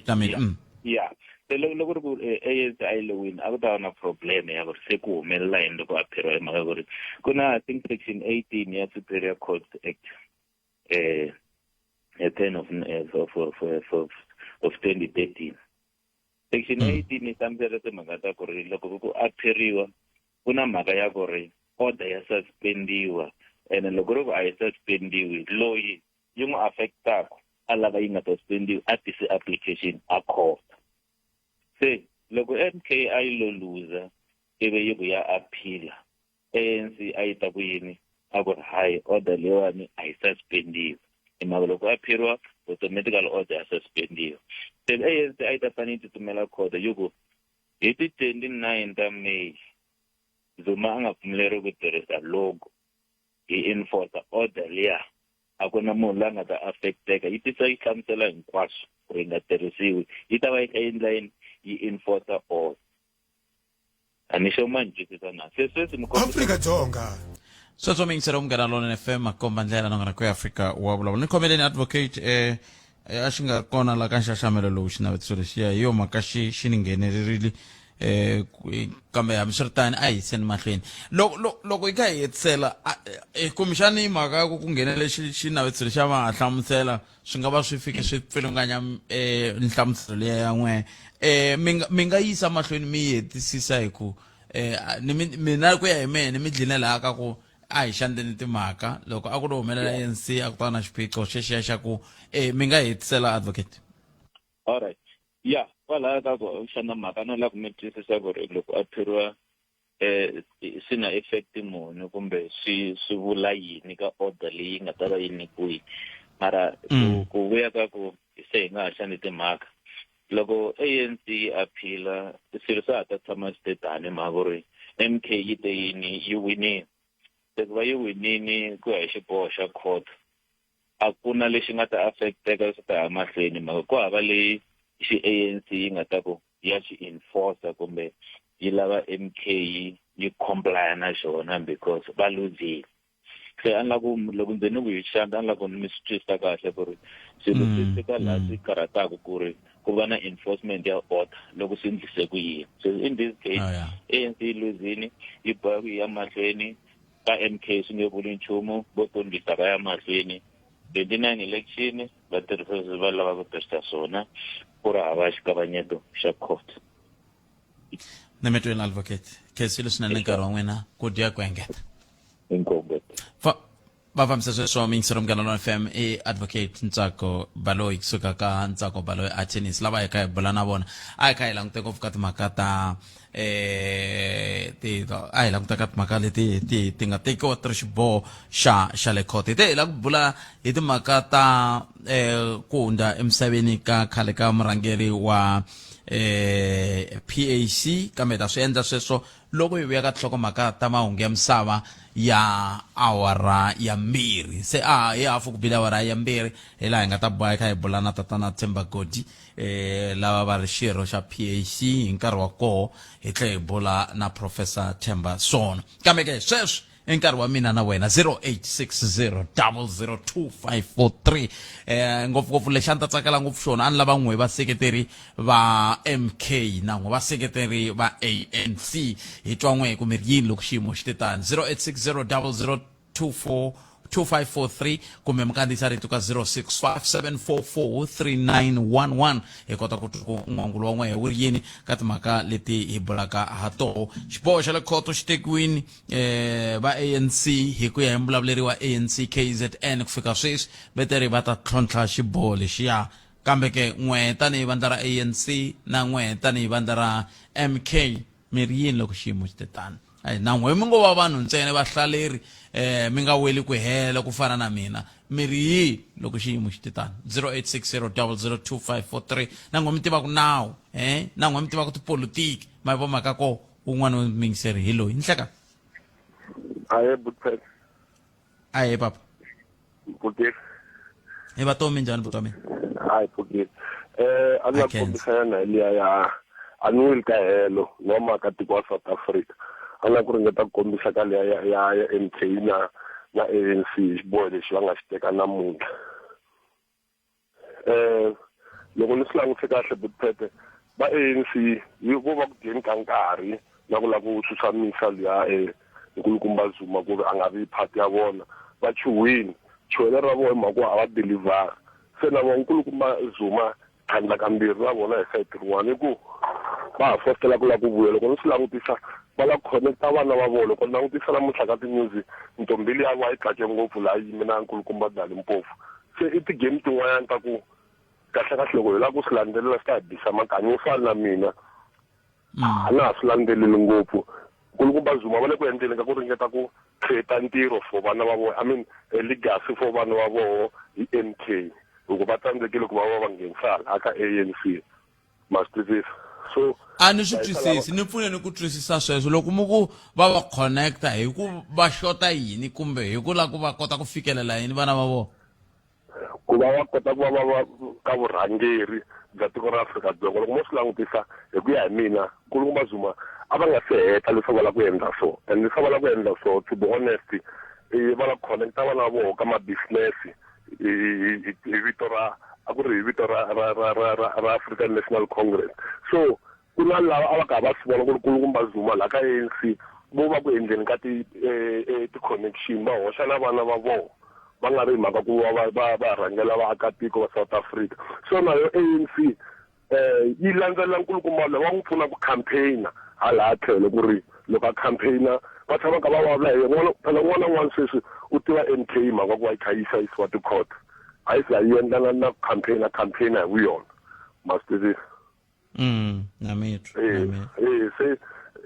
Ya, se loko ri ku ANC a yi lo wina, a ku ta va na problem ya ku ri se ku humelela yini loko a phiriwa, hi mhaka ku ri ku na, I think, section 18 ya Superior Court Act 10 of 2013. Section 18 yi hlamusela timhaka ta ku ri loko ku appeal-iwa, ku na mhaka ya ku ri order ya suspendiwa, ene loko ri ku a yi suspendiwi, loyi yi n'wi affectaku a lava yi nga suspendiwi a tisi application a court. Se loko MK a yi lo luza ivi yi ku ya appeal-a, ANC a yi ta ku yini? A ku ri hayi, order leyiwani a yi suspendiwi, hi mhaka loko appeal-iwa, automatically order ya suspendiwa. Se ANC a yi ta fanele yi tsutsumela court yi ku hi ti 29 ta May Zuma a nga pfumeleriwi ku tirhisa logo, hi enforce order liya, a ku na munhu loyi a nga ta affecteka. Yi tisa yi hlamusela hinkwaswo ku yi nga tirhisiwi, yi ta va yi kha yi endla yini? Yi enforce order. A ni xo ma ni twisisa na se sweswi ni Afrika Dzonga. Sweswo miyingiselo Munghana Lonene FM, makomba ndlela nongonoko ya Afrika wa vulavula. Ni khomeleni, advocate, a xi nga kona la ka nxaxamelo lowu xinavetiso lexiya, hi yo mhaka xi ni nghenelerile, kambe hambiswiritano a hi yiseni mahlweni. Loko yi kha hi hetisela, kumbexani mhaka ya ku nghenele xinavetiso lexiya va ha hlamusela, swi nga va swi fike swi pfilunganya nhlamuselo liya ya n'we. Mi nga yisa mahlweni mi yi hetisisa, hi ku ni mina, ku ya hi mehe, ni mi dline laha ka ku a hi xandzeni timhaka, loko a ku lo humelela ANC a ku ta va na xiphiqo xexiya xa ku mi nga hetisela, advocate. Alright, ya, kwalaya ka ku xana mhaka no lava ku mi twisisa ku ri loko a phiriwa swi na effect muni kumbe swi vula yini ka order leyi nga ta va yi nyikiwile. Mara ku vuya ka ku se hi nga ha xani timhaka, loko ANC yi appeal-a, swilo swa ha ta tshama swi te tani, mhaka ku ri MK yi te yini, yi winile. Se ku va yi winini ku ya hi xiboho xa court, a ku na lexi nga ta affecteka, swi ta ya mahlweni, mhaka ku hava leyi xi ANC yi nga ta ku ya xi enforcer kumbe yi lava MK yi comply na xona because va luzile. Se a ni la ku loko ndze ni ku hi xandla, a ni la ku mi swi twisisa kahle ku ri swilo swi fika laha swi karhataka ku ri ku va na enforcement ya order loko swi endlise ku yini. So in this case, ANC yi luzini, yi boha ku ya mahlweni ka MK, swi nge vuli nchumu, vo tondisa va ya mahlweni. 29 election va tirhisa leswi va lava ku tirhisa swona, ku ri hava xikavanyeto xa court. Nemetweni, advocate, khensile swinene nkarhi wa n'wina, ku dya ku engeta. Inkomu. Fa Va fambisa sweswo miyingisero Munghana Lonene FM i Advocate Ntsako Baloyi kusuka ka Ntsako Baloyi Attorneys lava hi kha hi bula na vona. A hi kha hi langute ngopfu ka timhaka ta ti a hi languta ka timhaka leti ti ti nga tekiwa ti ri xiboho xa xa le court. Hi te hi lava ku bula hi timhaka ta ku hundza emisaveni ka khale ka murhangeri wa PAC, kambe hi ta swi endla sweswo loko hi vuya ka tinhlokomhaka ta mahungu ya misava ya awara ya 2. Se a hi hafu ku bile awara ya 2, hi laha hi nga ta boha hi kha hi bula na tatana Themba Godi, lava va ri xirho xa PAC hi nkarhi wa koho, hi tlhe hi bula na Professor Themba Sono. Kambe ke sweswi i nkarhi wa mina na wena, 0860002543. Ngopfungopfu lexi a ni ta tsakela ngopfu xona, a ni lava n'we vaseketeri va MK na n'we vaseketeri va ANC, hi twa n'we ku mi ri yini loko xiyimo xi te tani. 08600024 2543, kumbe mi kandziyisa rito ka 0657443911, hi kota ku twa ku n'wangulo wa n'wehe wu ri yini ka timhaka leti hi bulaka ha toho. Xiboho xa le khoto xi tekiwini, va ANC, hi ku ya hi mbulavuleri wa ANC KZN, ku fika sweswi veteri va ta tlhontlha xiboho lexiya. Kambe ke n'we tanihi vandla ra ANC na n'we tanihi vandla ra MK, mi ri yini loko xiyimo xi te tano? Ayi, na n'we mi ngo va vanhu ntsena vahlaleri, mi nga weli ku hela ku fana na mina, mi ri yini loko xiyimo xi te tano? 0860002543. Na n'we mi tivaka nawu, na n'we mi tivaka tipolitiki, ma yi vo mhaka ko un'wana wa miyingiseri hi loyi. Nhleka. Ahe, Butpet. Ahe, papa. Butpet. Hi va tomi njhani buti wa mina? Hayi, Butpet. A ni la Khensa. kombisa yana hi liya ya a ni weli ka helo no maakatiko wa South Africa. A ni la ku ringeta ku kombisa ka liya ya ya ya MK na na ANC hi xiboho lexi va nga xi teka namuntlha. Loko ni swi langutise kahle Butpete, va ANC yi vo va ku dyeni ka nkarhi na ku lava ku susa misa luya nkulukumba Zuma ku ri a nga vi part ya vona. Va chuhwini, chuhelo ra vona hi mhaka ku a va deliver. Se na vona nkulukumba Zuma tlhandla kambirhi na vona hi sayiti rin'wana i ku va ha fositela ku lava ku vuya. Loko ni swi langutisa va lava ku connecta vana va vona. Loko ni langutisa namuntlha ka ti-news, ntombhi liya va yi tlake ngopfu laha yi yime na nkulukumba Dali Mpofu. Se i ti-game tin'wanyana ta ku kahle kahle loko hi lava ku swi landzelela swi ta hi bisa makanyi. Wo fana na mina a na ha swi landzeleli ngopfu. Nkulukumba Zuma va le ku endleni ka ku ringeta ku create ntirho for vana va vona, I mean legacy for vana va vona hi MK, hikuva va tsandzekile ku va va va nghenisa hala ka ANC. Ma swi twisisa? So a ni swi twisisi, ni pfuneni ku twisisa sweswo. Loko mi ku va va connecta, hi ku va xota yini kumbe hi ku lava ku va kota ku fikelela yini vana va vona? Ku va va kota ku va va va ka vurhangeri bya tiko ra Afrika-Dzonga. Loko mo swi langutisa hi ku ya hi mina, Nkulukumba Zuma a va nga se heta leswi va lava ku endla so, and leswi va lava ku endla so, to be honest, va lava ku connecta vana va vona ka ma-business hi vito ra, a ku ri hi vito ra ra ra ra ra ra African National Congress. So ku na lava a va karhi va swi vona ku ri Nkulukumba Zuma laha ka ANC vo va ku endleni ka ti-connection, va hoxa na vana va vona, va nga ri hi mhaka ku va va va va rhangela vaakatiko va South Africa. So na yo ANC yi landzelela nkulukumba loyi, va n'wi pfuna ku campaign-a hala tlhelo, ku ri loko a campaign-a va tshama kha va vulavula hi yena. Phela un'wana na un'wana sweswi u tiva MK hi mhaka ku va yi kha yi yisa ti-court, a yi za yi endla na na ku campaign-a campaign-a hi vuyona, ma swi twisisa? Na mi twa, na mi twa. Se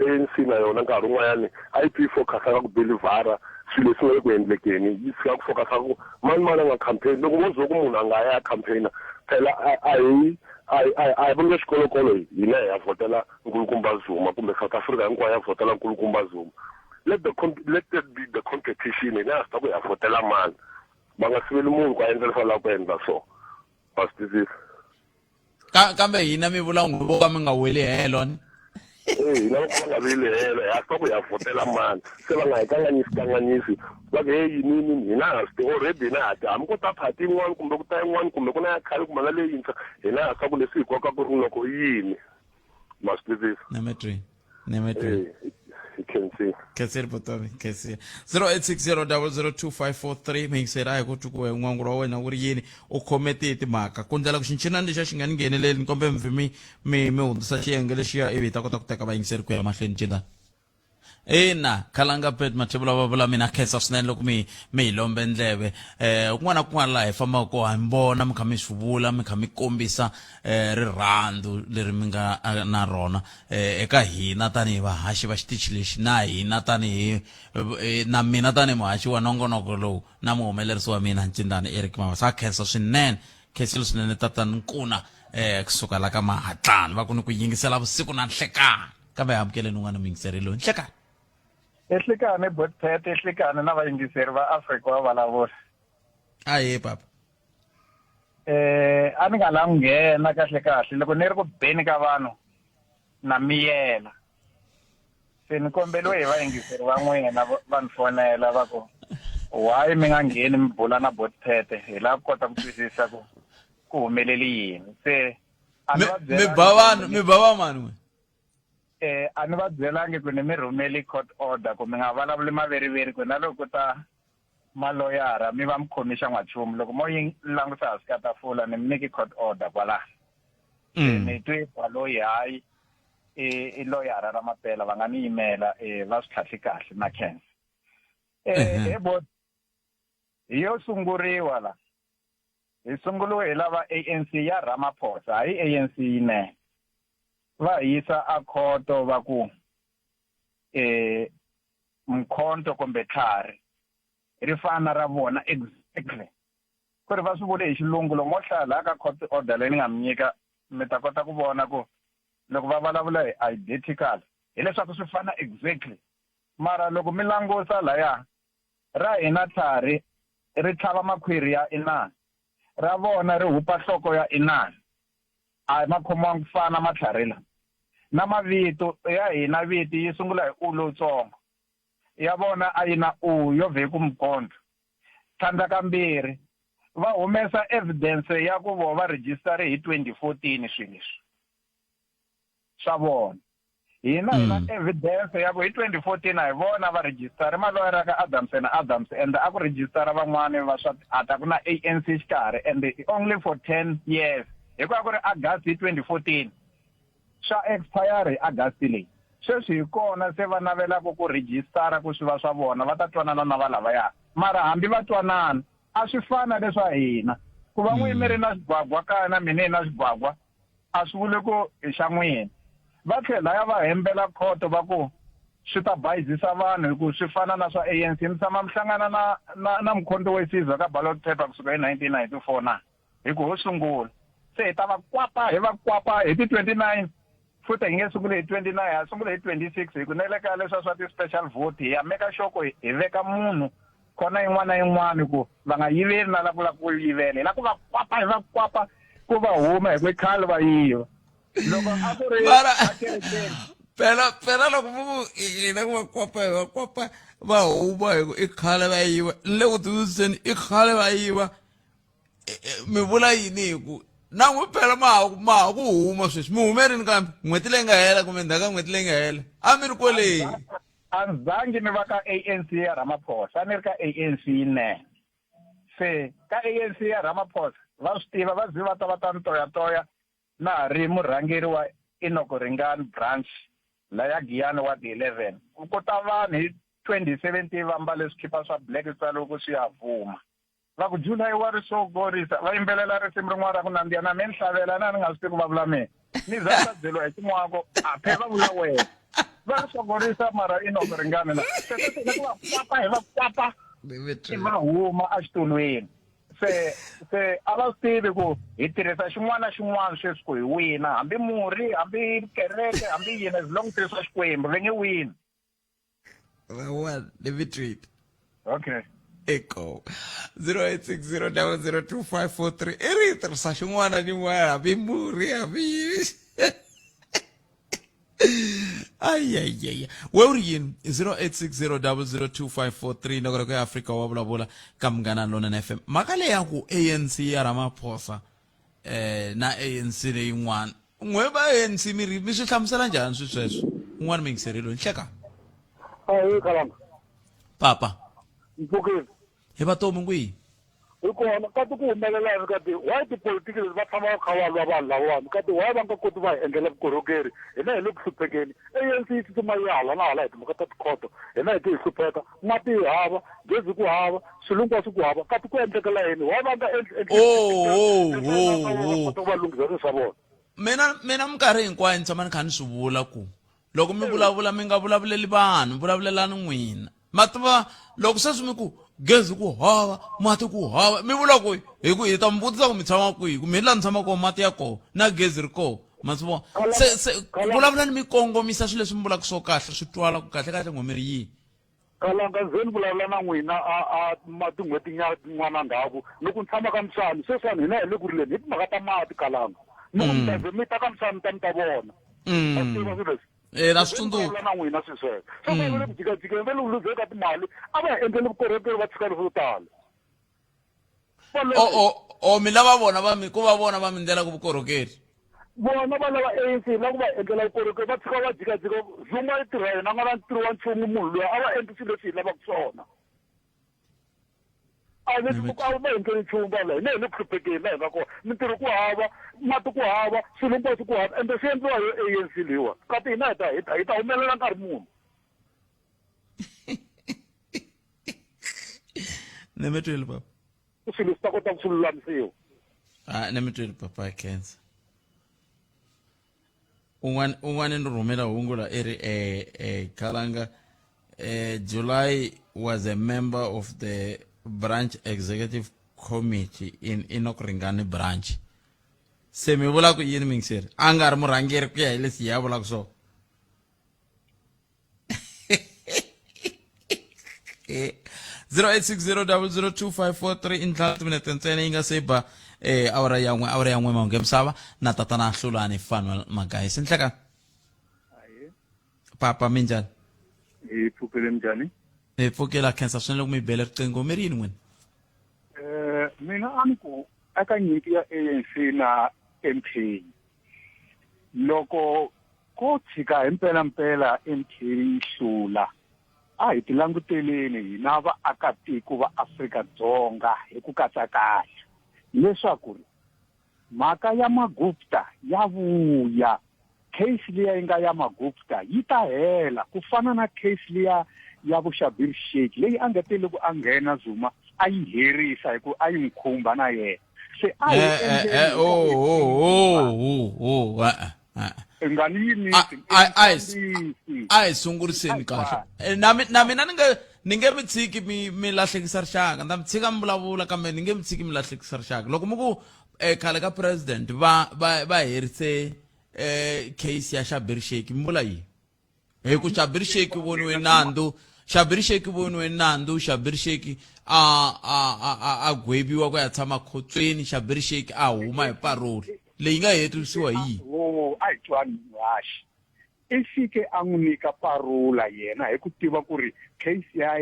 ANC na yona nkarhi wun'wanyani a yi pfi focus-a ka ku belivhara swilo leswi nga le ku endlekeni, yi tshika ku focus-a ku mani mani a nga campaign. Loko vo zo ku munhu a nga ya campaign-a, phela a hi a hi a hi vonge xikolokolo hina hi ya vhotela Nkulukumba Zuma, kumbe South Africa hinkwayo ya vhotela Nkulukumba Zuma. Let the let that be the competition, hina ha swi ta ku hi ya vhotela mani. Va nga siveli munhu ku a endla leswi a lavaka ku endla swona, ma swi twisisa? Kambe hina mi vula n'wi vo ka mi nga weli helo ni? Hina vo ka va nga veli helo, hi ha swi ta ku hi ya vhotela mani. Se va nga hi kanganyisi kanganyisi, va ku hey yini yini, hina ha swi tiva already, hina ha ti hambi ko ta party yin'wana kumbe ku ta yin'wana kumbe ku na ya khale kumbe na leyintshwa, hina ha swi ta ku leswi hi kokaka rinoko i yini, ma swi twisisa? Na mi twi, na mi twi. Hi khensile. Khensile Botomi, khensile. 0860002543, miyingiseri a hi ku twi ku n'wangulo wa wena wu ri yini, u khome tihi timhaka ku ndlela ku xinchinani lexiya xi nga ni ngheneleli. Ni kombe mvi mi mi mi hundzisa xiyenge lexiya ivi hi ta kota ku teka vayingiseri ku ya mahlweni. Cindani. Ina, Khalanga Pet Mathebula va vula mina khensa swinene loko mi mi hi lombe ndleve. Kun'wana na kun'wana laha hi fambaka kona hi mi vona mi kha mi swi vula, mi kha mi kombisa rirhandzu leri mi nga na rona eka hina tanihi vahaxi va xitichi lexi na hina tanihi na mina tanihi muhaxi wa nongonoko lowu na muhumelerisi wa mina Ncindani Eric Mabasa. Ha khensa swinene, khensile swinene tatana Nkuna kusuka la ka Mahatlani va ku ni ku yingisela vusiku na nhlekani. Kambe hi amukeleni un'wana muyingiseri loyi. Nhlekani. Ehlekani Botpet, ehlekani na vayingiseri va Afrika wa vulavula. Ahe papa. A ni nga la nghena kahle kahle loko ni ri ku beni ka vanhu na miyela. Se ni kombeliwe hi vayingiseri va n'wina va ni fonela va ku why mi nga ngheni mi bula na Botpet hi lava ku kota ku twisisa ku ku humeleli yini. Se a ni va Mi ba vanhu, mi ba va mani n'we? A ni va byelangi ku ni mi rhumeli court order ku mi nga vulavuli maveriveri ku na loko ku ta maloyara mi va mi khomi xa n'wanchumu loko mo yi langusa hansi ka tafula ni mi nyiki court order kwalaho. Ni twe baloyi hayi i loyara ra mapela va nga ni yimela va swi tlhahli kahle na khensa. He bo hi yo sunguriwa la hi sunguriwe hi lava ANC ya Ramaphosa hayi ANC yinene va hi yisa a khoto va ku mkhonto kumbe tlhari ri fana ra vona exactly ku ri va swi vule hi xilungu loko mo hlaya laha ka court order leyi ni nga mi nyika mi ta kota ku vona ku loko va vulavula hi identical hileswaku swi fana exactly mara loko mi langusa laya ra hina tlhari ri tlhava makhwiri ya inani ra vona ri hupa nhloko ya inani a hi ma khomiwangi ku fana matlhari la na mavito ya hina viti yi sungula hi u lowutsongo ya vona a yi na u yo vhe ku mukondlo tlhandla kambirhi va humesa evidence ya ku vo va register hi 2014 swilo leswi swa vona hina hi na evidence ya ku hi 2014 a hi vona va register maloyara ka Adams and Adams and a ku register van'wani va swa ata ku na ANC xikarhi and only for 10 years hikuva ku ri August hi 2014 swa expire hi August leyi sweswi hi kona se va navelaka ku registara ku swi va swa vona va ta twanana na va lavaya mara hambi va twanana a swi fana leswa hina ku va n'wi mi ri na xigwagwa kaya na mina hi na xigwagwa a swi vuli ku i xa n'wina va tlhela ya va hembela khoto va ku swi ta bayizisa vanhu hi ku swi fana na swa ANC mi tshama mi hlangana na na na Mkhonto we Sizwe ka ballot paper kusuka hi 1994 na hi ku ho sungula se hi ta va kwapa hi va kwapa hi ti 29 futhi hi nge sunguli hi 29 ha sungula hi 26 hi ku na le ka leswa swa ti-special vote hi ya meka sure ku hi veka munhu khona yin'wana na yin'wana ku va nga yiveli na la ku lava ku yivela hi la ku va kwapa hi va kwapa ku va huma hi ku i khale va yiva loko a ku ri a kerekeni phela phela loko vo ku hina ku va kwapa hi va kwapa va huma hi ku i khale va yiva ni le ku titsundzuxeni i khale va yiva mi vula yini hi ku na n'wi phela ma ha ma ha ku huma sweswi mi hume rini kambe n'hweti leyi nga hela kumbe ndzhaku ka n'hweti leyi nga hela a mi ri kwale A ni zangi ni va ka ANC ya Ramaphosa a ni ri ka ANC yinene se ka ANC ya Ramaphosa va swi tiva va zi va ta va ta ni toyatoya na ha ri murhangeri wa Enoch Ringani branch la ya Giyani ward 11 ku ta vanhu hi 2017 va mbale swikhipa swa black swi tsariwe ku swi ya vuma va ku July wa ri so gorisa va yimbelela risimu rin'wana ra ku nandziha na me ni hlavela na ni nga swi tivi ku va vula mina ni za ni ta byeriwa hi xin'wako a phe va vula wena va ri sogorisa mara Enoch Ringani la se se se ku va kwapa hi va kwapa i va huma exitulwini se se a va swi tivi ku hi tirhisa xin'wana na xin'wana sweswi ku hi wina hambi murhi hambi kereke hambi yini as long tirhisa Xikwembu va nge wini One, let me tweet. Okay. Echo. 0860002543. I ri tirhisa xin'wana ni n'wana hambi murhi hambi yini. Ayayaya. We u ri yini? 0860002543 nokolo ya Afrika wa vulavula ka Munghana Lonene FM. Mhaka leyi ya ku ANC ya Ramaphosa na ANC leyin'wana n'we va ANC mi ri mi swi hlamusela njhani swi sweswo un'wana mi yingiserile nhleka Ahee Khalanga. Papa. Mpfukile. Hi vatomi kwihi? Hi kona kati ku humelela yini kati why tipolitiki leti va tshama va kha va lwa vanhu lavawani kati why va nga koti va hi endlela vukorhokeri hina hi le ku hluphekeni ANC yi tsutsuma yi hala na hala hi timhaka ta tikhoto hina hi ti hi hlupheka mati hi hava gezi ku hava swilo hinkwaswo ku hava kati ku endlekela yini why va nga endli Oh, oh, oh, oh. kota ku va lunghisa swilo swa vona Mina minkarhi hinkwayo ni tshama ni kha ni swi vula ku loko mi vulavula mi nga vulavuleli vanhu vulavulelani n'wina ma tiva loko sweswi mi ku gezi ku hava mati ku hava mi vula ku hi ku hi ta mi vutisa ku mi tshama kwihi ku mi laha ni tshama kona mati ya kona na gezi ri kona ma swi vona se vulavulani mi kongomisa swilo leswi mi vulaka swo kahle swi twala ku kahle kahle n'we mi ri yini. Kalanga nze ni vulavula na n'wina a a ma tin'hweti nya tin'wana ndzhaku ni ku ni tshama ka Mswani sweswiwani hina hi le ku rileni hi timhaka ta mati Kalanga ni ku mi ta ze mi ta ka Mswani mi ta mi ta vona ma swi tiva swilo leswi Eh, na swi tsundzuka vulavula na n'wina swilo sweswo swa ku va le ku jikajikeni va le ku luzeni ka timali a va hi endleli vukorhokeri va tshika leswo tala o o o mi lava vona va mi ku va vona va mi ndlela ku vukorhokeri vona va lava ANC la ku va endlela vukorhokeri va tshika va jikajika Zuma yi tirha yena a nga na ntirho wa nchumu munhu loyi a va endli swilo leswi hi lavaka swona a va a va endleli nchumu va la hina hi le ku hluphekeni la hi nga kona mintirho ku hava mati ku hava swilo hinkwaswo ku hava ende swi endliwa hi ANC leyiwa kati hina hi ta hi ta hi ta humelela nkarhi muni ni mi twile papa swilo swi ta kota ku swi lulamisiwa a ni mi twile papa khensa un'wana un'wana ni rhumela hungu la i ri eh eh Khalanga eh July was a member of the branch executive committee in Enoch Ringani branch se mi vula ku yini mingiseri a nga ri murhangeri ku ya hi leswi ya vulaka swona 0860002543 i ntlhanu timinete ntsena yi nga se ba eh awara ya n'we awara ya n'we mahungu ya misava na tatana hlulani fanuel magayisi nhlekani papa minjhani hi pfukile minjhani hi pfukile a khensa swinene loko mi bele riqingho mi ri yini n'wina um mina a ni ku eka nyimpi ya ANC na MK loko ko tshika hi mpelampela MK yi hlula a hi tilanguteleni hina vaakatiko va Afrika-Dzonga hi ku katsakanya leswaku ri mhaka ya Magupta ya vuya case liya yi nga ya Magupta yi ta hela ku fana na case liya ya vo Shabir Sheikh leyi a nga te loko a nghena Zuma a yi herisa hi ku a yi n'wi khumba na yena se a hi eh, eh, eh, oh, oh, oh, oh, oh, eh. nga ni yimisi a hi sunguriseni kahle eh, na na mina ni nge ni nge mi tshiki mi mi lahlekisa rixaka ni ta mi tshika mi vulavula kambe ni nge mi tshiki mi lahlekisa rixaka loko mi ku eh, khale ka president va va va herise eh, case ya Shabir Sheikh mi vula yini hi ku Shabir Sheikh voniwe nandzu Shabir Sheikh voniwe nandzu Shabir Sheikh a a a a gweviwa ku ya tshama khotsweni Shabir Sheikh a huma hi parole leyi nga hetisisiwa hi yini wo a hi twani muhaxi i fike a n'wi nyika parola yena hi ku tiva ku ri case ya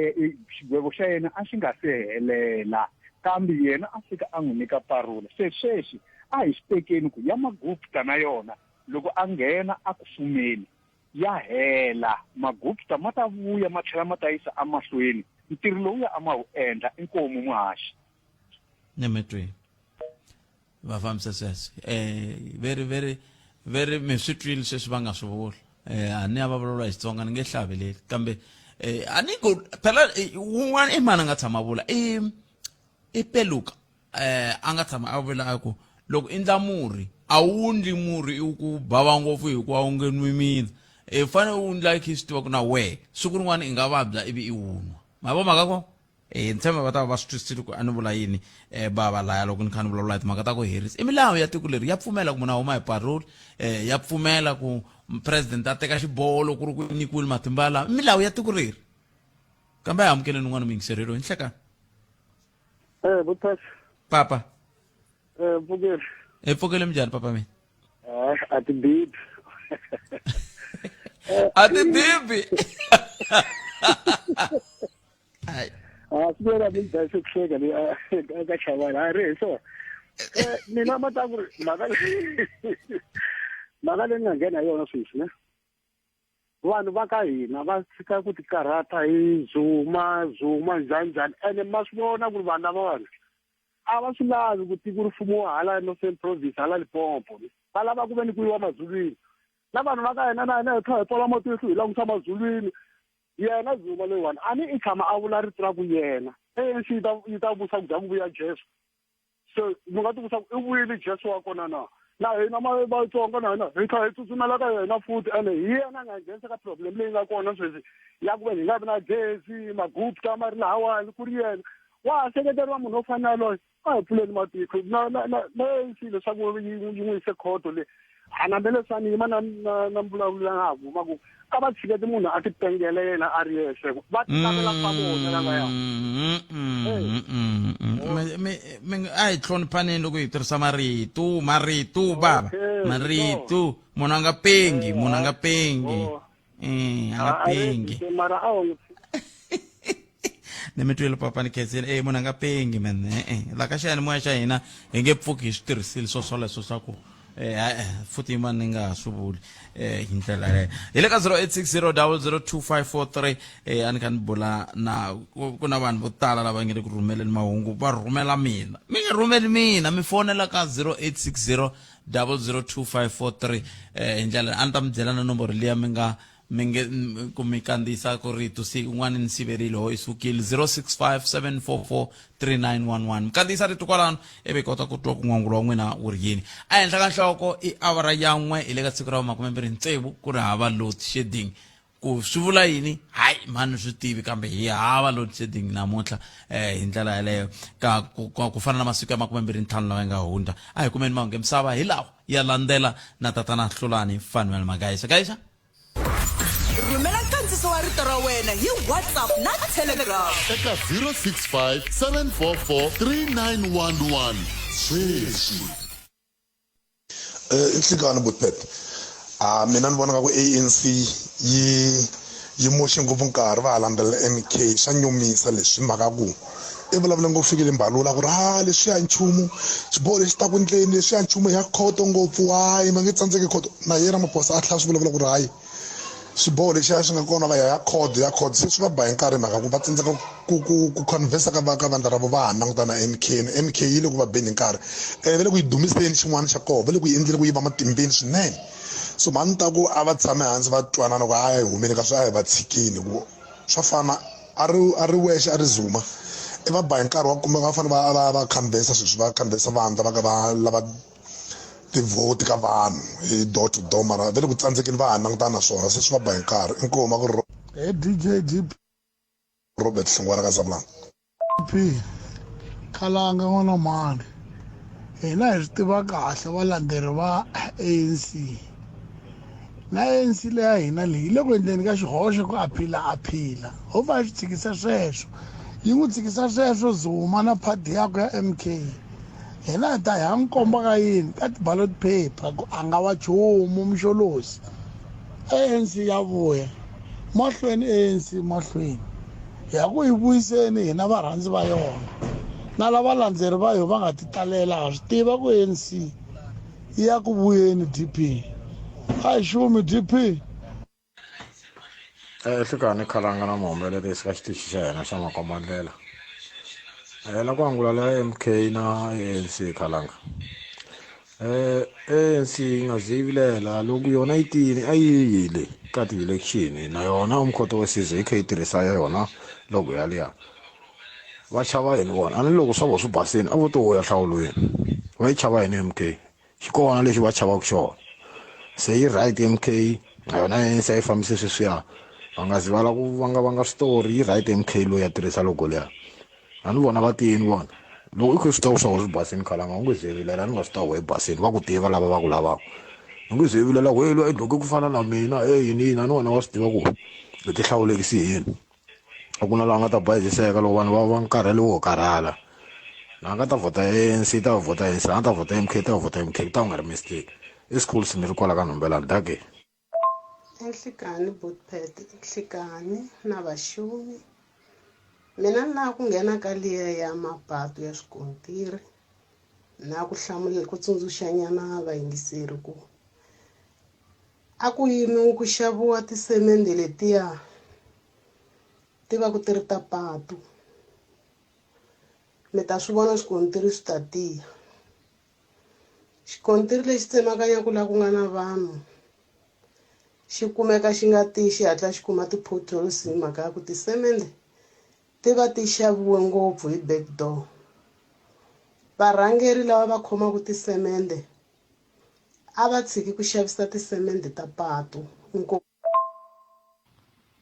xigwevo xa yena a xi nga se helela kambe yena a fika a n'wi nyika parola se sweswi a hi swi tekeni ku ya magupta na yona loko a nghena a ku fumeni ya hela magupta ma ta vuya ma tlhela ma ta yisa emahlweni ntirho lowuya a ma wu endla inkomu muhaxi nemetweni va fambisa sweswo eh very very very mi swi twile sweswi va nga swi vula eh a ni ya va vulavula hi Xitsonga ni nge hlaveleli kambe eh a ni ku phela eh, wun'wana i mani a nga tshama vula i i peluka eh a nga tshama a vula a ku loko i ndla murhi a wu ndli murhi i ku bava ngopfu hikuva wu nge nwi mina i fanele u ndla i kha i swi tiva ku na wehe siku rin'wana i nga vabya ivi i wu nwa ma vo mhaka ko Eh, ni tshemba va ta va va swi twisisile ku a ni vula yini um bava laya loko ni kha ni vulavula hi timhaka ta ku herisa i milawu ya tiko leri ya pfumela ku munhu a huma hi parole um ya pfumela ku president a teka xiboho loko ku ri ku nyikiwile matimba lawa i milawu ya tiko leri kambe a hi amukeleni un'wana muyingiseri loyi nhlekani Eh, Butas. Papa. Eh, pfukile. Hi pfukile minjhani papa mina? Eh, a ti bibi. A ti bibi. Hayi. Ah, swi vona mi dya ku hleka ni ka chavana. A ri hi swona. Eh, mina ma ta ku ri mhaka mhaka leyi nga nghena hi yona sweswi ne. Vanhu va ka hina va tshika ku tikarhata hi Zuma, Zuma njhani njhani ene ma swi vona ku ri vanhu lavawani. A va swi lavi ku tiko ri fumiwa hala Northern Province, hala Limpopo. Va lava ku ve ni ku yiwa mazulwini. Na vanhu va ka hina na hina hi tlhela hi pfala matihlo hi langusa mazulwini. Yena Zuma loyiwani a ni i tshama a vula rito ra ku yena ANC yi ta yi ta vusa ku dya ku vuya Jesu. Se mi nga tivutisa ku i vuyile Jesu wa kona na? Na hina Vatsonga na hina hi tlhela hi tsutsumela ka yena futhi ene hi yena a nga hi nghenisa ka problem leyi nga kona sweswi ya ku ve hi nga vi na gezi, magupta ma ri lahawani ku ri yena. Wa ha seketeriwa munhu wo fana na yaloye? A hi pfuleni matihlo na na na na ANC leswaku yi yi n'wi yise khoto le a na leswi a ni yima na na na mbulavulo la nga ha huma ku a va tshiketi munhu a ti pengele yena a ri yexe va ti lavela swa vona lavaya. A hi hloniphaneni loko hi tirhisa marito marito baba marito munhu a nga pengi munhu a nga pengi a nga pengi mara a wu ni mi twile papa ni khensile e munhu a nga pengi man e-e la ka xiyanimoya xa hina hi nge pfuki hi swi tirhisile swo swoleswo swa ku e-e futhi yin'wana ni nga ha swi vuli um hi ndlela yaleyo hi le ka 0860 002543 um a ni kha ni bula na ku na vanhu vo tala lava nge le ku rhumeleni mahungu va rhumela mina mi nga rhumeli mina mi fonela ka 0860 002543 um hi ndlela a ni ta mi byela na nomboro liya mi nga mi nge ku mi kandziyisa ku rito si un'wana ni siverile ho i sukile 065 744 3911 mi kandziyisa rito kwalano ivi hi kota ku twa ku n'wangulo wa n'wina wu ri yini ehenhla ka nhloko i awara ya n'we hi le ka siku ra makumembirhi tsevu ku ri hava load shedding ku swi vula yini hayi mhani swi tivi kambe hi hava load shedding namuntlha eh hi ndlela yaleyo ka ku, ku fana na masiku ya makumembirhi ntlhanu lawa ya nga hundza a hi kumeni mahungu ya misava hi lawa ya landzela na tatana hlulani fanuel magayisa gayisa Rhumela nkandziso wa rito ra wena hi WhatsApp na Telegram. Eka 065 744 3911 sweswi. Eh, i nhlikani butpet a mina ni vona nga ku ANC yi yi moxe ngopfu nkarhi va ha landzelela MK swa nyumisa leswi mhaka ku i vulavule ngopfu fikile mbalula ku ri ha leswiya nchumu xiboho lexi ta ku ndleni leswiya nchumu ya khoto ngopfu hayi va nge tsandzeki khoto na yena Ramaphosa a tlhela swi vulavula ku ri hayi xiboho lexiya xi nga kona va ya ya khoto ya khoto se swi va ba hi nkarhi mhaka ku va tsandzeka ku ku ku conversa ka va ka vandla ra vo va ha languta na M_K M_K yi le ku va beni hi nkarhi ene va le ku yi dumiseni xin'wana xa kona va le ku yi endleni ku yi va matimbeni swinene so mhani ta ku a va tshame hansi va twanana ku a hi humeni ka swi a hi va tshikeni ku swa fana a ri a ri wexe a ri zuma i va ba hi nkarhi wa kumeka va fanele va va va canvasa sweswi va canvasa vandla va ka va lava tivhoti ka vanhu hi door to door mara va le ku tsandzekeni va ha langutana na swona se swi va ba hi nkarhi inkomu a ku ri Hey DJ DP Robert Hlongwana ka Zabulani Khalanga n'wana mhani hina hi swi tiva kahle valandzeri va ANC na ANC leya hina leyi yi le ku endleni ka xihoxo ku aphila aphila ho va swi tshikisa sweswo yi n'wi tshikisa sweswo Zuma na phadi yakwe ya MK hina hi ta hi ya n'wi komba ka yini ka ti-ballot paper ku a nga wa nchumu mxolozi ANC ya vuya mahlweni ANC mahlweni hi ya ku yi vuyiseni hina varhandzi va yona na lava landzeri va yo va nga ti talela ha swi tiva ku ANC yi ya ku vuyeni DP a hi xumi DP Nhlikani Khalanga na muhumelerisi ka xitichi xa hina xa makombandlela na ku angula la M_K na A_N_C Khalanga ANC yi nga ze yi vilela loko yona yi tiyile a yi yile ka ti-election na yona Umkhonto we Sizwe yi kha yi tirhisa ya yona logo yaliya va chava yini vona a ni loko swa vona swi basile a vo to ya nhlawulweni va yi chava yini M_K xi kona lexi va chavaka xona se yi right M_K na yona A_N_C a yi fambise sweswiya va nga zi va lava ku vanga vanga switori yi right M_K loyi a tirhisa logo liya a ni vona va tiyini vona loko i kha swi tiva swa swi basini khalanga u nge ze vilela ni nga swi tiva i basini va ku tiva lava va ku lavaka u nge ze vilela ku hey loyi i dloke ku fana na mina hey yini yini a ni wena wa swi tiva ku hi ti hlawulekisi hi yini a ku na laha nga ta bayiziseka loko vanhu va va karhele wo karhala la nga ta vhota ANC ta vhota ANC la nga ta vhota M_K ta vhota M_K ku ta ku nga ri mistake i schools ni ri kwala ka nhombelani dake Nhlikani Bootpad Nhlikani na vaxumi mina ni lava ku nghena ka liya ya mapatu ya swikontiri na ku hlamula ku tsundzuxanyana vayingiseri ku a ku yimiwi ku xaviwa tisemende letiya ti va ku ti ri ta patu. Mi ta swi vona swikontiri swi ta tiya. Xikontiri lexi tsemakanyaka laha ku nga na vanhu xi kumeka xi nga tiyi xi hatla xi kuma ti-potholes hi mhaka ya ku tisemende ti va ti xaviwe ngopfu hi back door. Varhangeri lava va khomaka tisemende a va tshiki ku xavisa tisemende ta patu. Inkomu.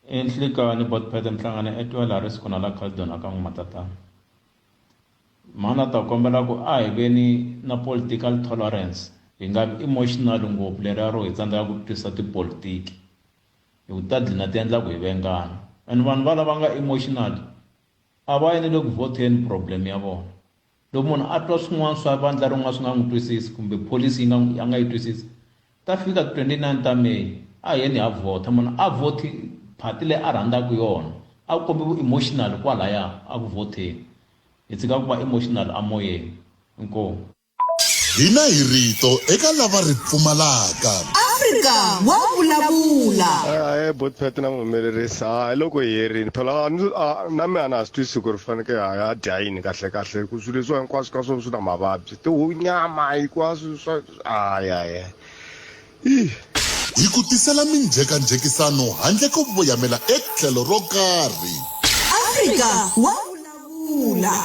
Enhlikani Botpete Mhlangane etwa laha ri siku na la Caledon aka n'wi matatana. Mhani a ta kombela ku a hi veni na political tolerance hi nga vi emotional ngopfu leriya ro hi tsandzeka ku twisisa tipolitiki hi ku ta dlina ti endla ku hi vengana and vanhu va lava nga emotional a va yi ni le ku vhoteni problem ya vona loko munhu a twa swin'wana swa vandla rin'wana swi nga n'wi twisisi kumbe pholisi yi nga a nga yi twisisi ta fika 29 ta May a hi yeni ha vhotha munhu a vhothi phati leyi a rhandzaka yona a kombi vu emotional kwalaya a ku vhotheni hi tshika ku va emotional amoyeni inkomu Hina hi rito eka lava ri pfumalaka. Afrika wa vulavula. Ahee Botpet na muhumelerisi hayi loko hi herini phela na mina a na ha swi twisisi ku ri faneke ha ya dya yini kahle kahle ku swilo leswiwa hinkwaswo ka swona swi na mavabyi tihunyama hinkwaswo swa hayi hayi Hi ku tisela minjhekanjhekisano handle ko voyamela etlhelo ro karhi. Afrika wa vulavula.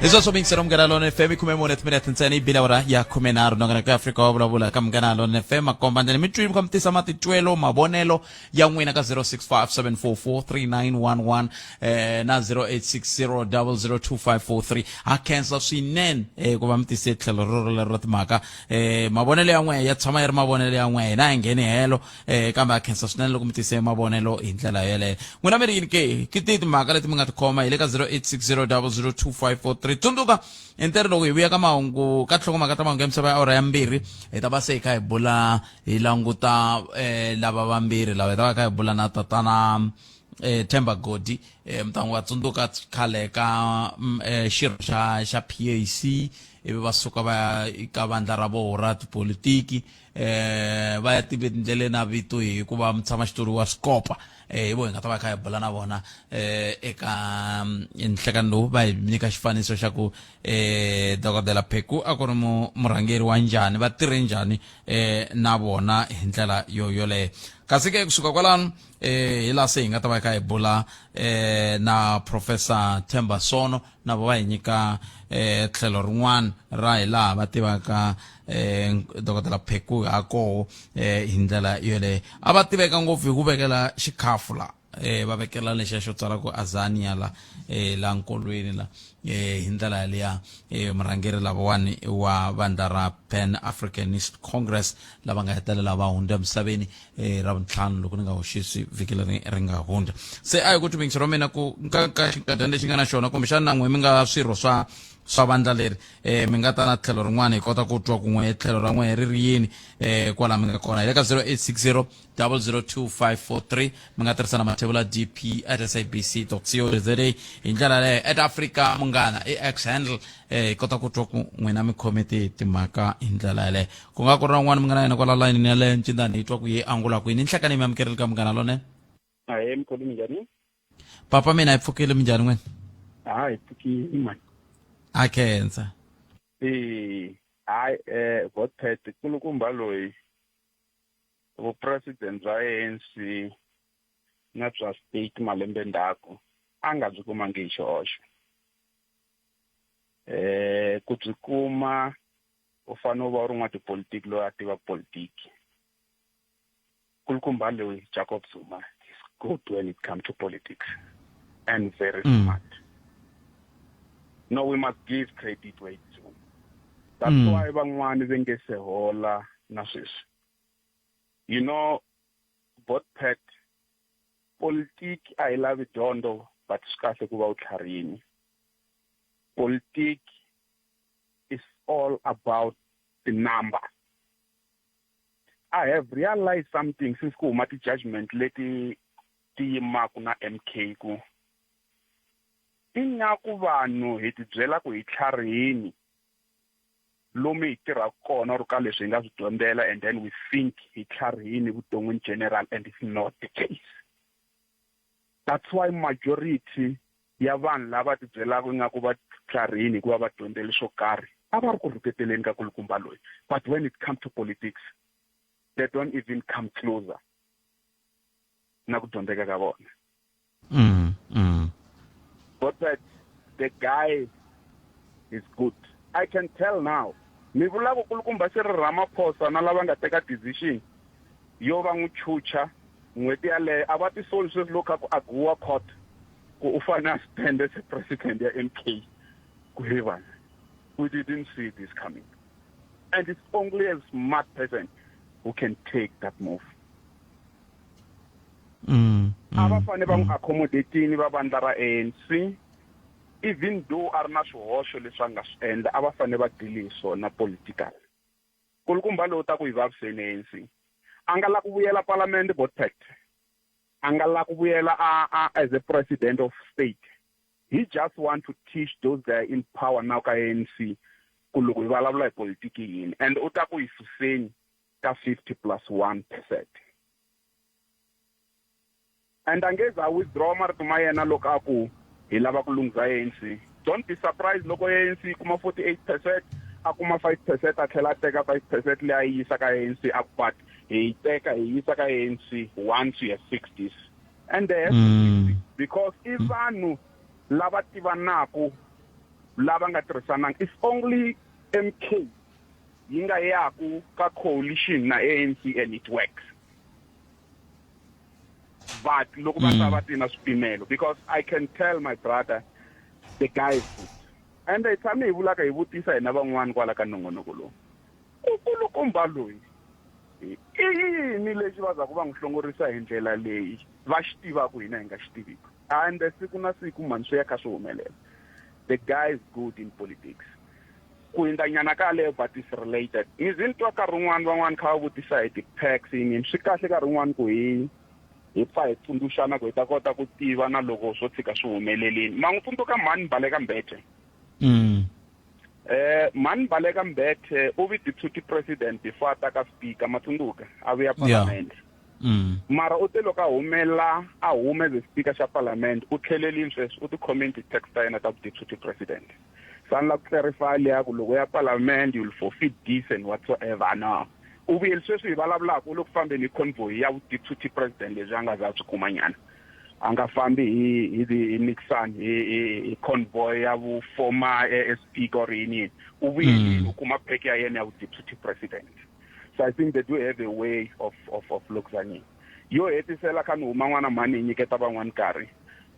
Hi sweswo miyingiselo Munghana Lonene FM 14 timinete ntsena yi bile awara ya 13 nongonoko ya Afrika wa vulavula ka Munghana Lonene FM makomba ndlela mi twini ka mi tisa matitwelo mavonelo ya n'wina ka 0657443911 eh, na 0860002543 ha khensa swinene eh, ku va mi tise tlhelo rero lero ra timhaka eh, mavonelo ya n'wehe ya tshama ya ri mavonelo ya n'wehe na hi ngheni helo eh, kambe ha khensa swinene loko mi tise mavonelo hi ndlela yeleyo n'wina mi ri yini ke ki tihi timhaka leti mi nga ti khoma hi le ka 0860002543 tsundzuka entere loko hi vuya ka mahungu ka nhlokomhaka ta mahungu ya misava ya awara ya mbirhi hi ta va se hi kha hi bula hi languta eh, lava vambirhi lava hi ta va kha hi bula na tatana eh, Themba Godi eh, mi ta n'wi va tsundzuka khale ka eh, xirho xa xa PAC ivi va suka va ya ka vandla ra voho ra tipolitiki eh, va ya tive tindleleni na vito hi ku va mutshamaxitulu wa swikopa eh, hi vo hi nga ta va kha hi bula na vona eh, eka nhlekani lowu va hi nyika xifaniso xa ku eh, dokodela Pheko a ku ri murhangeri wa njhani va tirhe njhani eh, na vona hi ndlela yo yoleyo kasi ke kusuka kwalano eh, hi laha se hi nga ta va hi kha hi bula eh, na professor Themba Sono na vo va hi nyika eh, tlhelo rin'wana ra hi laha va tivaka eh, dokodela Pheko ha koho eh, hi ndlela yoleyo a va tiveka ngopfu hi ku vekela xikhafu la eh, va vekela lexiya xo tsala ku Azania la eh, la nkolweni la eh, hi ndlela yaliya eh, murhangeri lavawani wa vandla ra Pan Africanist Congress lava nga hetelela va hundza emisaveni eh, ra vuntlhanu loko ni nga hoxisi vhiki leri ri nga hundza se a hi ku tumingisi ra mina ku ka ka xinkadyana lexi nga na xona kumbexana na n'we mi nga swirho swa swa vandla leri eh, mi nga ta na tlhelo rin'wana hi kota ku twa kun'we tlhelo ra n'we ri ri yini eh, kwala mi nga kona hi le ka 0860 002543 mi nga tirhisa na mathevula dp at sabc co za hi ndlela yaleyo at africa munghana i x handle eh, hi kota ku twa ku n'wina mi khome ti timhaka hi ndlela yaleyo ku nga ku ri na un'wana mi nga na yena kwala layinini yaleyo ncindani hi twa ku yi angula kwini nhlekani mi amukerile ka munghana lonene Ahee mkhulu minjhani? Papa mina hi pfukile minjhani n'wina? Ha hi pfukile mani. A khensa. Eh, hayi eh Godpet kulukumba loyi vupresident bya ANC na bya state malembe ndzhaku a nga byi kumangi hi xihoxo. Eh ku byi kuma u fanele u va u ri n'watipolitiki loyi a tivaka politiki. Kulukumba loyi Jacob Zuma is good when it comes to politics and very smart. No, we must give credit where it's due. That's why van'wani va nge se hola na sweswi. You know, Botpet, politiki a yi lavi dyondzo but swi kahle ku va u tlharihini. Politiki is all about the number. I have realized something since ku huma ti-judgment leti ti yimaka na MK ku ingaku vanhu hi tibyela ku hi tlharihini lomu hi tirhaka kona or ka leswi hi nga swi dyondzela and then we think hi tlharihini vuton'wini general and it's not the case. That's why majority ya vanhu lava ti byelaka ingaku va tlharihini hikuva va dyondzele swo karhi a va ri ku rhuketeleni ka kulukumba loyi but when it come to politics they don't even come closer na ku dyondzeka ka vona mm. But that the guy is good i can tell now mi vula ku kulukumba xi ri ramaphosa na lava nga teka decision yo va n'wi chucha n'hweti yaleyo a va tisoli sweswi loko kha ku agiwa court ku u fanele a stand as a president ya MK ku he vanhu we didn't see this coming and it's only a smart person who can take that move a va fanele va n'wi accommodatini va vandla ra ANC even though a ri na swihoxo leswi a nga swi endla a va fanele va deal hi swona political kulukumba lowu ta ku yi vaviseni ANC a nga la ku vuyela palamende botpact a nga la ku vuyela a, a as a president of state he just want to teach those that are in power now ka ANC ku loko hi vulavula hi politiki yini and u ta ku yi suseni ka 50 plus 1 percent and a nge za a withdraw marito ma yena loko a ku hi lava ku lunghisa ANC don't be surprised loko ANC yi kuma 48 percent a kuma 5 percent a tlhela a teka 5 percent leyi a yi yisa ka ANC a ku but hi yi teka hi yisa ka ANC once we have fixed this and they have to fix it because i vanhu lava tivanaku lava nga tirhisananga it's only MK yi nga yaku ka coalition na ANC and it works but loko va ta va ti na swipimelo because I can tell my brother the guy is good and hi tshame hi vulaka hi vutisa hina van'wani kwala ka nongonoko lowu ku kulukumba loyi i yini lexi va zaku va n'wi hlongorisa hi ndlela leyi va xi tivaku hina hi nga xi tiviku and siku na siku mani swi ya kha swi humelela the guy is good in politics ku hundzanyana ka leyo but is related ni ze ni twa nkarhi wun'wani van'wani kha va vutisa hi ti-tax yini swi kahle nkarhi wun'wani ku hi hi pfa hi tsundzuxana ku hi ta kota ku tiva na loko swo tshika swi humelelini ma n'wi tsundzuka mhani baleka mbethe eh mhani baleka mbethe u vi deputy president before a ta ka speaker ma tsundzuka a vuya parliament mara u te loko a humela a hume as a speaker xa parliament u tlhelelini sweswi u ti khomeni ti-tax ta yena ta deputy president se a ni la ku clarify leya ku loko ya parliament you'll forfeit this and whatsoever no u vuyeli sweswi hi vulavulaka u le ku fambeni hi convoy ya deputy president leswi a nga za swi kuma nyana a nga fambi hi hi hi Nixon hi hi convoy ya vu former speaker or yini yini u vuyelile u kuma pack ya yena ya vu deputy president so i think they do have a way of of of looking yo hetisela kha ni huma n'wana mhani hi nyiketa van'wani nkarhi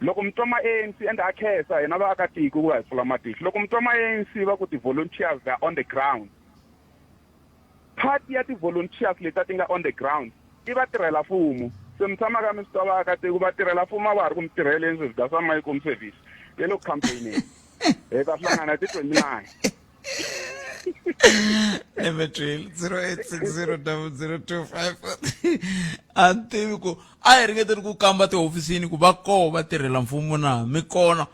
loko mi twa ma ANC and a khensa hina vaakatiko ku va hi pfula matihlo loko mi twa ma ANC va ku ti-volunteers they are on the ground part ya ti-volunteers leti ti nga on the ground i vatirhela mfumo se mi tshama ka mi swi twa vaakatiko vatirhela mfumo a va ha ri ku mi tirheleni sweswi that's why ma service ya le ku campaigneni hi ta hlangana hi ti-29 Emetril 08600025 a ni tivi ku a hi ringeteni ku kamba tihofisini ku va koho va tirhela mfumo na mi kona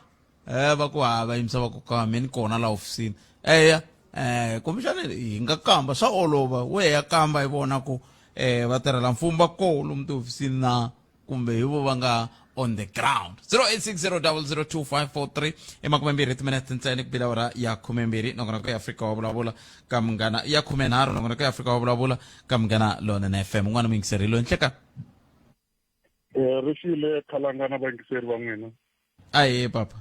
eh va ku hava yimisa va ku ka mi ni kona la hofisini eya eh kumbexana hi nga kamba swa olova we ya kamba hi vona ku eh vatirhela mfumo va koho lomu tihofisini na kumbe hi vo va nga on the ground 0860002543 i makumembirhi timinete ntsena ku bila awara ya khumembirhi nongonoko ya afrika wa vulavula ka munghana ya khumenharhu nongonoko ya afrika wa vulavula ka munghana lonene fm un'wana muyingiseri loyi nhleka eh ri xile khalanga na vayingiseri va n'wina ahe papa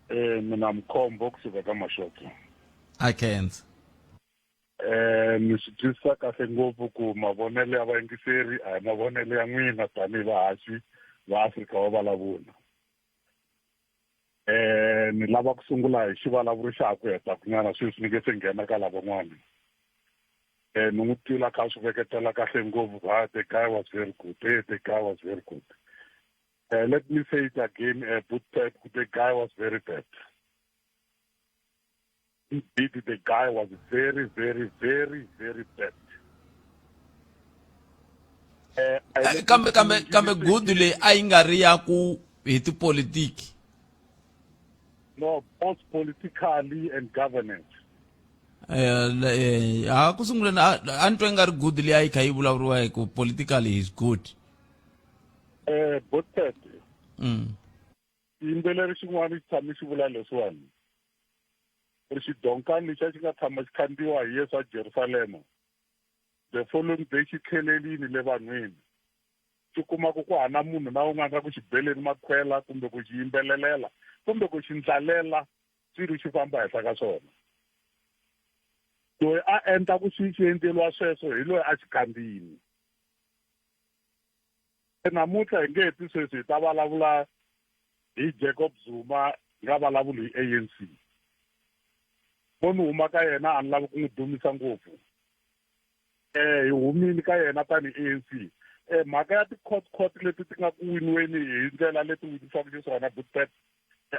eh mina mkhombo kusuka ka maxoto a khensa eh mi swi twisisa kahle ngopfu ku mavonelo ya vayingiseri a hi mavonelo ya n'wina tanihi vahaxi va Afrika wa vulavula eh ni lava ku sungula hi xivulavuri xa ha ku heta kunyana sweswi ni nge se nghena ka lavan'wana eh ni n'wi twila kha swi veketela kahle ngopfu ku ha the guy was very good hey the guy was very good let me say it again Bootpet the guy was very bad Indeed, the guy was very, very, very, very bad. Eh, eh, kambe kambe kambe good leyi a yi nga ri ya ku hi tipolitiki no both politically and governance eh, eh ha ku sunguleni a ni twa nga ri good leyi a yi kha yi vulavuriwa hi ku politically is good eh botet Xiyimbeleri xin'wana xi tshame xi vula leswiwani ri xidonkani lexiya xi nga tshama xi khandziyiwa hi Yesu a Jerusalema the following day xi tlhelelini le vanhwini xi kuma ku ku hana munhu na un'we a nga ku xi beleni makhwela kumbe ku xi yimbelelela kumbe ku xi ndlalela swilo xi famba henhla ka swona loyi a endla ku xi xi endleriwa sweswo hi loyi a xi khandziyini namuntlha hi nge heti sweswi hi ta vulavula hi Jacob Zuma hi nga vulavuli hi ANC mo ni huma ka yena a ni lavi ku n'wi dumisa ngopfu eh hi humini ka yena tanihi ANC eh mhaka ya ti-court court leti ti nga ku winiweni hi ndlela leti winisaka xiswona Bootpet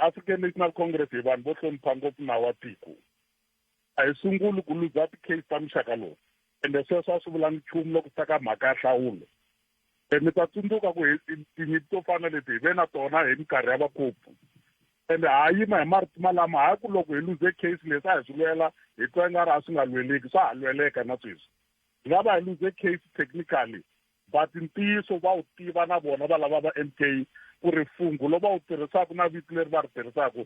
African National Congress hi vanhu vo hlonipha ngopfu nawu wa tiko a hi sunguli ku luza ti-case ta muxaka lowu ende sweswo a swi vulanga nchumu loko swi ta ka mhaka ya nhlawulo e mi ta tsundzuka ku tinyimpi to fana leti hi ve na tona hi minkarhi ya vakopfu ende ha yima hi marito malama hayi ku loko hi luze case leswi a hi swi lwela hi twa ingari a swi nga lweleki swa ha lweleka na sweswi hi nga va hi luze case technically but ntiyiso va wu tiva na vona va lava va M_K ku ri mfungho lowu va wu tirhisaka na vito leri va ri tirhisaka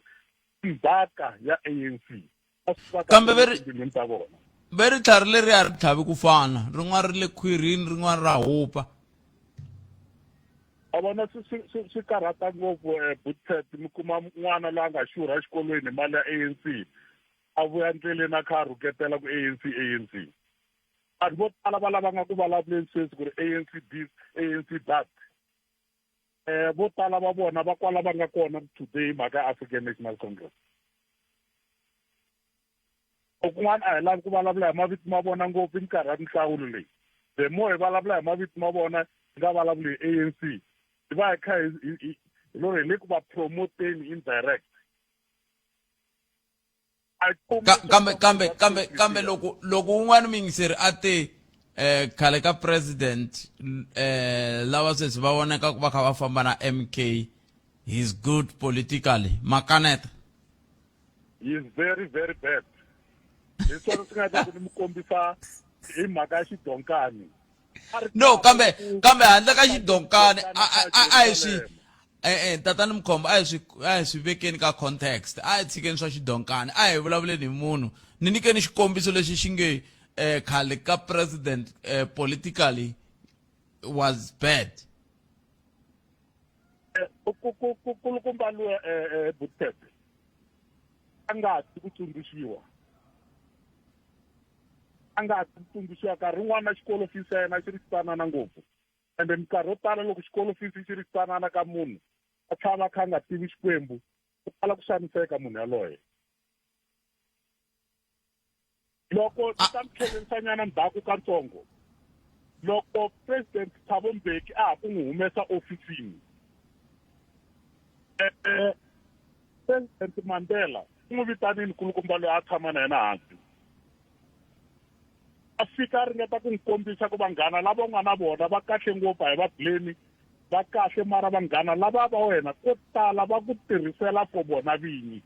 i ndzhaka ya A_N_C kambe ve ri timbilwini ta vona ve ri tlhari leri a ri tlhavi ku fana rin'wana ri le khwirini rin'wana ra hupa a vona swi swi swi swi karhata ngopfu um bootpet mi kuma n'wana loyi a nga xurha exikolweni hi mali ya A_N_C a vuya ndleleni a kha a rhuketela ku A_N_C A_N_C vanhu vo tala va lava nga ku vulavuleni sweswi ku ri A_N_C this A_N_C that um vo tala va vona va kwala va nga kona today hi mhaka ya African National Congress kun'wana a hi lavi ku vulavula hi mavito ma vona ngopfu hi minkarhi ya minhlawulo leyi the more hi vulavula hi mavito ma vona hi nga vulavuli hi A_N_C hi va hi kha hi hi loko hi le ku va promoteni indirect kambe kambe kambe kambe loko loko un'wana muyingiseri a te eh khale ka president eh lava sweswi va voneka va kha va famba na MK he's good politically makaneta he is very very bad hi swona swi nga ta ku ni mi kombisa hi mhaka ya xidonkani no kambe kambe handle ka xidonkani a hi swi E-e tatani Mkhombo a hi swi a hi swi vekeni ka context a hi tshikeni swa xidonkani a hi vulavuleni hi munhu ni nyikeni xikombiso lexi xi nge eh, khale ka president eh, politically was bad kulukumba luya Butete a nga ti ku tsundzuxiwa a nga ti ku tsundzuxiwa nkarhi wun'wana na xikolo fees ya yena xi ri xitsanana ngopfu ende minkarhi yo tala loko xikolo fees xi ri xitsanana ka munhu a tshama a kha a nga tivi xikwembu u tala ku xaniseka munhu yaloye loko ni ta mi tlhelerisanyana ndzhaku katsongo loko president Thabo Mbeki a ha ku n'wi humesa ofisini eh, president Mandela u n'wi vitanini kulukumba loyi a tshama na yena hansi a fika a ringeta ku n'wi kombisa ku vanghana lava u nga na vona va kahle ngopfu a hi va blame va kahle mara vanghana lava va wena ko tala va ku tirhisela for vona vinyi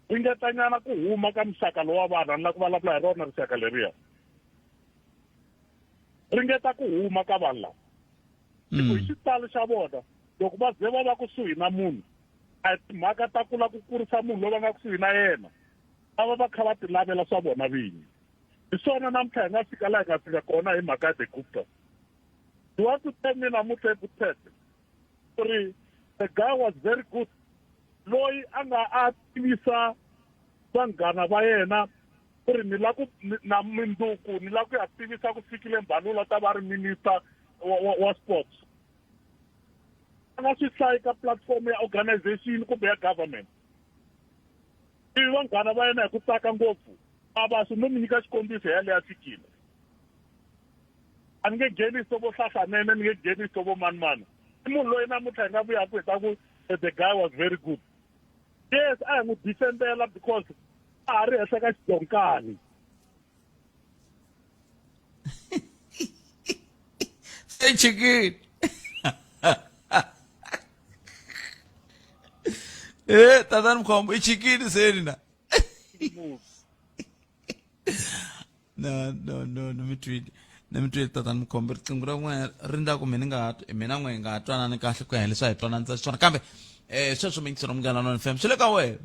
ringetanyana ku huma ka muxaka lowa vanhu a ni la ku vulavula hi rona rixaka leriya ringeta ku huma ka vanhu lava hi ku hi xitalo xa vona loko va ze va va kusuhi na munhu a hi timhaka ta ku la ku kurisa munhu loyi va nga kusuhi na yena va va va kha va ti lavela swa vona vinyi hi swona namuntlha hi nga fika laha hi nga fika kona hi mhaka ya the gupta you want to tell me namuntlha ebutete ku ri the guy was very good loyi a nga a tivisa vanghana va yena ku ri ni la ku na mindzuku ni la ku ya tivisa ku fikile mbalula ta va ri minister wa, wa, wa sports a nga swi hlayi ka platform ya organization kumbe ya government ivi vanghana va yena hi ku tsaka ngopfu a va swi no mi nyika xikombiso yaleyo fikile a ni nge nghenisi vo hlahlanene ni nge nghenisi vo mani mani i munhu loyi namuntlha hi nga vuyaka hi ta ku the guy was very good yes a hi n'wi defendela because a ha ri henhla ka xidonkani se chikini eh tatani mkhombo i chikini seni na no no no no mi twile Ni mi twile tatani Mukhombi riqingho ra n'wina ri ndla ku mina ni nga ha twi mina n'we hi nga ha twanani kahle ku ya hi leswi a hi twananisa xiswona kambe eh sweswo mi yingisela Munghana Lonene FM swi le ka wehe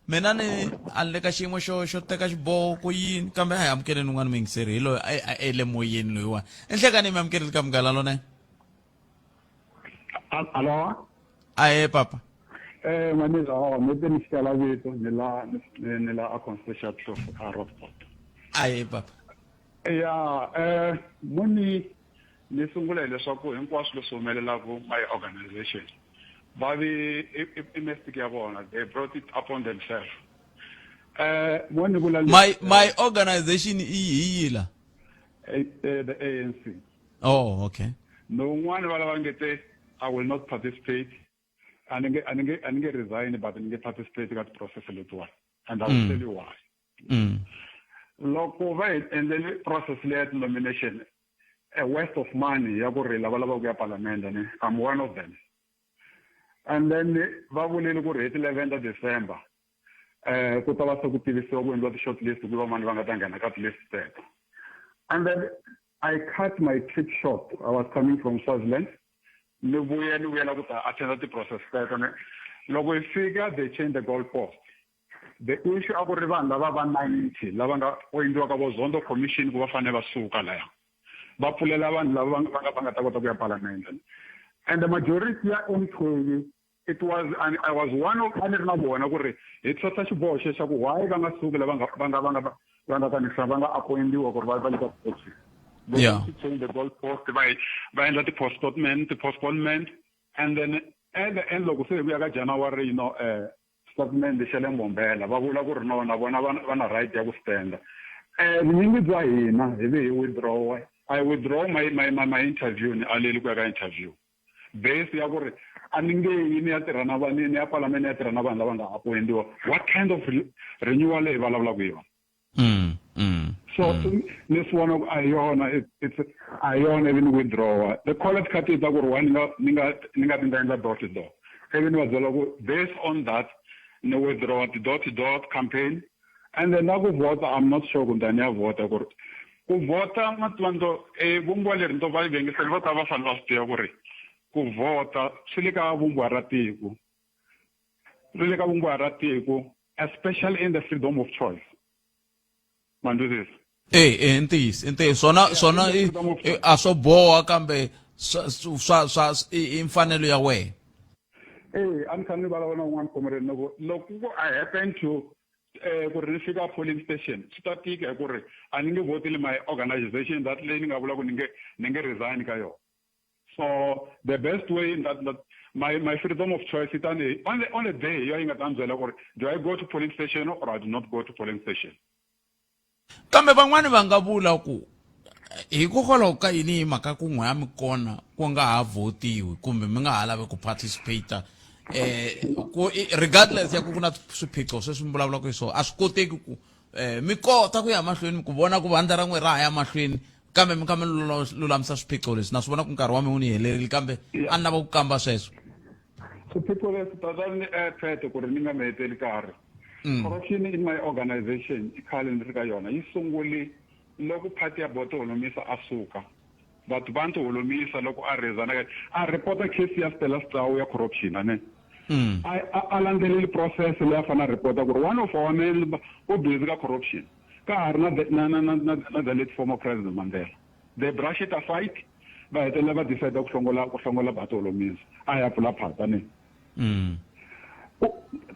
mina ni a ni le ka xiyimo xo xo teka xiboho ku yini kambe a hi amukeleni un'wana muyingiseri hi loyi a a le moyeni loyiwani enhlekani mi amukeleli ka Munghana Lonene. Alo? Ahe papa. Eh maneza oh me te ni xikala vito ni la ni la a Constitution a Rockport. Ahe papa. Ya eh muni ni sungula hileswaku hinkwaswo leswi humelelaka my organization va vi i mistake ya vona they brought it upon themselves eh mo ni vula my my organization i hi yila the ANC oh okay no un'wana va lava nge te i will not participate a ni nge a ni nge a ni nge resign but ni nge participate ka ti-process letiwani and i will tell you why Loko va hi endlele process leya ti-nomination a waste of money ya ku ri lava lavaka ku ya palamende ne I'm one of them and then va vulile ku ri hi ti-11 ta December eh ku ta va se ku tivisiwa ku endliwa ti-short list ku va mani va nga ta nghena ka ti-list teto and then I cut my trip short I was coming from Swaziland ni vuya ni vuyela ku ta attenda ti-process teto ne loko hi fika they change the goal post The issue a ku ri vanhu lava va 90 lava nga ku endliwa ka vo Zondo Commission ku va fanele va suka laya va pfulela vanhu lava va nga va nga ta kota ku ya palamende and the majority ya MK it was and I was one of a ni ri na vona ku ri hi tlhontlha xiboho xe xa ku why va nga suki lava nga va nga va nga va nga kanisa va nga appointiwa ku ri va va le ka election they yeah. to change the goal post va va endla ti-postponement ti-postponement and then at the end loko se hi vuya ka January you know Xitatimende xa le Mbombela va vula ku ri no na vona va va na right ya ku stand-a. Vunyingi bya hina hi ve hi withdraw-a. I withdraw my my my my interview ni aleli ku ya ka interview base ya ku ri a ni nge yi ni ya tirha na va ni ni ya palamende ni ya tirha na vanhu lava nga appoint-iwa. What kind of renewal leyi vulavulaka hi yona? So ni swi vona ku a hi yona it's a hi yona ivi ni withdraw the call kha ti ta ku ri why ni nga ni nga ni nga ti ni ta endla door to door ivi ni va byela ku based on that ni withdraw the door to door campaign and then na ku vhota I'm not sure ku ni ta ni ya vhota ku ri ku vhota mativa e vumbiwa leri ni to va vengiseli vo tala va fanele va swi tiva ku ri ku vhota swi le ka vumbiwa ra tiko ri le ka vumbiwa ra tiko especially in the freedom of choice ma ni twisisa e e ntiyiso i ntiyiso swona swona a swo boha kambe swa swa swa i mfanelo ya wena eh a ni kha ni vulavula na un'wana comrade loko loko ku i happen to eh ku ri ni fika polling station swi ta tika hi ku ri a ni nge voteli my organization that leyi ni nga vula ku ni nge ni nge resign ka yona So the best way in that, that my, my freedom of choice yi ta ni on the, on the day yo yi nga ta ni byela ku ri do I go to polling station or I do not go to polling station. Kambe van'wani va nga vula ku hikokwalaho ka yini hi mhaka ku n'we a mi kona ku nga ha votiwi kumbe mi nga ha lavi ku participate eh ku regardless ya ku ku na swiphiqo sweswi mi vulavulaka hi swona a swi koteki ku eh mi kota ku ya mahlweni ku vona ku vandla ra n'we ra ha ya mahlweni kambe mi kha mi lulamisa swiphiqo leswi na swi vona ku nkarhi wa mi wu ni helerile kambe a ni lava ku kamba sweswo swiphiqo leswi tatani eh, pete ku ri ni nga mi heteli nkarhi mm. corruption in my organization i khale ni ri ka yona yi sunguli loko party ya boto holomisa a suka batho ba ntse holomisa loko a resign a reporta case ya Stella Stau ya corruption ane mm. a a landzeleli process leyi a fanele a reporta ku ri one of our men u busy ka corruption ka ha ri na na na na na the late former president Mandela they brush it aside va hetelela va decide ku hlongola ku hlongola Bartholomew a ya pfula phata ne mm.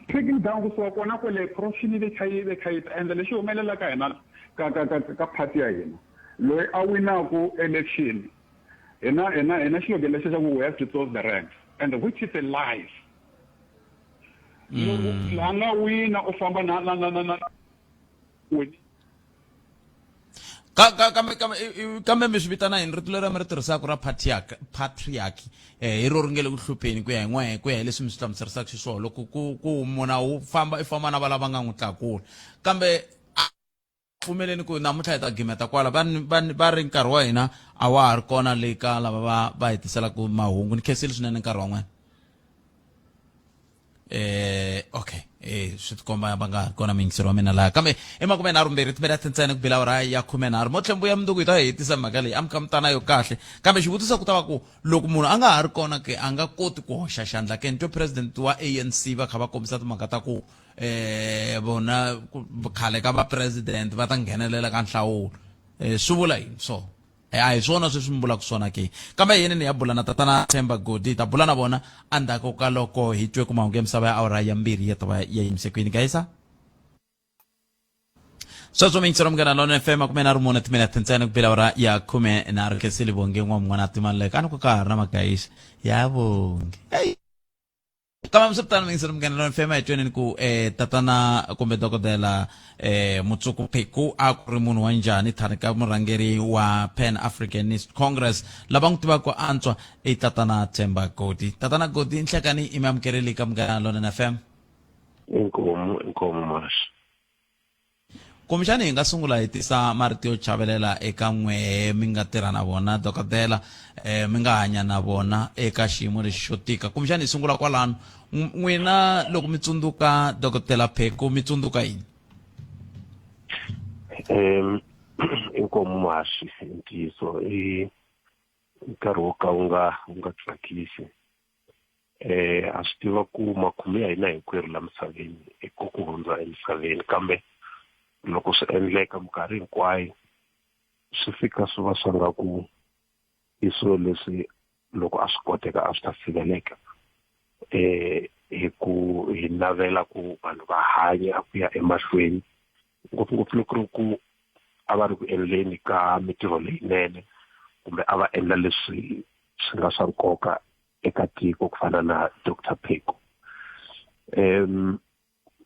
taking down kusuka kona kwele corruption yi ve kha yi ve kha yi ta endla lexi humelelaka hina ka ka ka ka party ya hina loyi a winaku election hina hina hina xilogeni lexi xa ku we have to close the ranks and which is a lies loko laha nga wina u famba na na na na na ka ka kambe kambe kambe mi swi vitana yini rito leri mi ri tirhisaka ra patriarch patriarchy eh hi ro ri nge le ku hlupheni ku ya hi n'we ku ya hi leswi mi swi hlamuserisaka xiswona loko ku ku munhu wu famba i famba na valava nga n'wi tlakula kambe a pfumeleni ku namuntlha hi ta gimeta kwala va va va ri nkarhi wa hina a wa ha ri kona le ka lava va va hi tiselaka mahungu ni khensile swinene nkarhi wa n'wena eh okay. Eh, swi tikomba va nga ha ri kona muyingiseri wa mina laha kambe i 32 timinete ntsena ku bila awara ya 13 mo mbuya mundzuku hi ta hetisa mhaka leyi amukamutana yo kahle kambe xivutiso ku ta va ku loko munhu a nga ha ri kona ke a nga koti ku hoxa xandla ke ni twe president wa ANC va kha va kombisa timhaka ta ku eh vona khale ka va president va ta nghenelela ka nhlawulo eh swi vula yini so Eh, a hi swona sweswi mi vulaka swona ke kambe yini ni ya bula na tatana Themba Godi hi ta bula na vona endzhaku ka loko hi twe ku mahungu ya misava ya awara ya mbirhi ya ta va ya yimise kwini gayisa sweswo miyingiselo munghana lona fm 34 timinete ntsena ku bela awara ya 13 khensile vonge n'wa mun'wana timaleka a ni ku ka ha ri na magayisa ya vonge hey. Kambe swi tano miyingiselo munghana lona fm hi tweneni ku eh, tatana kumbe dokodela eh, Mutsuku Pheko a ku ri munhu wa njhani thani ka murhangeri wa Pan Africanist Congress lava n'wi tivaka ku antswa i tatana Themba Godi tatana Godi nhlekani i mi amukeleli ka munghana lona fm Inkomu, inkomu Mash. Kumbexana hi nga sungula hi tisa marito yo chavelela eka n'wehe mi nga tirha na vona dokodela eh, mi nga hanya na vona eka xiyimo lexi xo tika. Kumbexana hi sungula kwalano. N'wina loko mi tsundzuka dokodela Pheko mi tsundzuka yini? Um inkomu Muhaxi, i ntiyiso i nkarhi wo ka wu nga wu nga tsakisi. Eh ha swi tiva ku makhume ya hina hinkwerhu la misaveni i ku ku hundza emisaveni kambe loko swi endleka minkarhi hinkwayo swi fika swi va swa nga ku i swilo leswi loko a swi koteka a swi ta siveleka eh hi ku hi navela ku vanhu va hanya ku ya emahlweni ngopfungopfu loko ri ku a va ri ku endleni ka mintirho leyinene kumbe a va endla leswi swi nga swa nkoka eka tiko ku fana na Dr Pheko um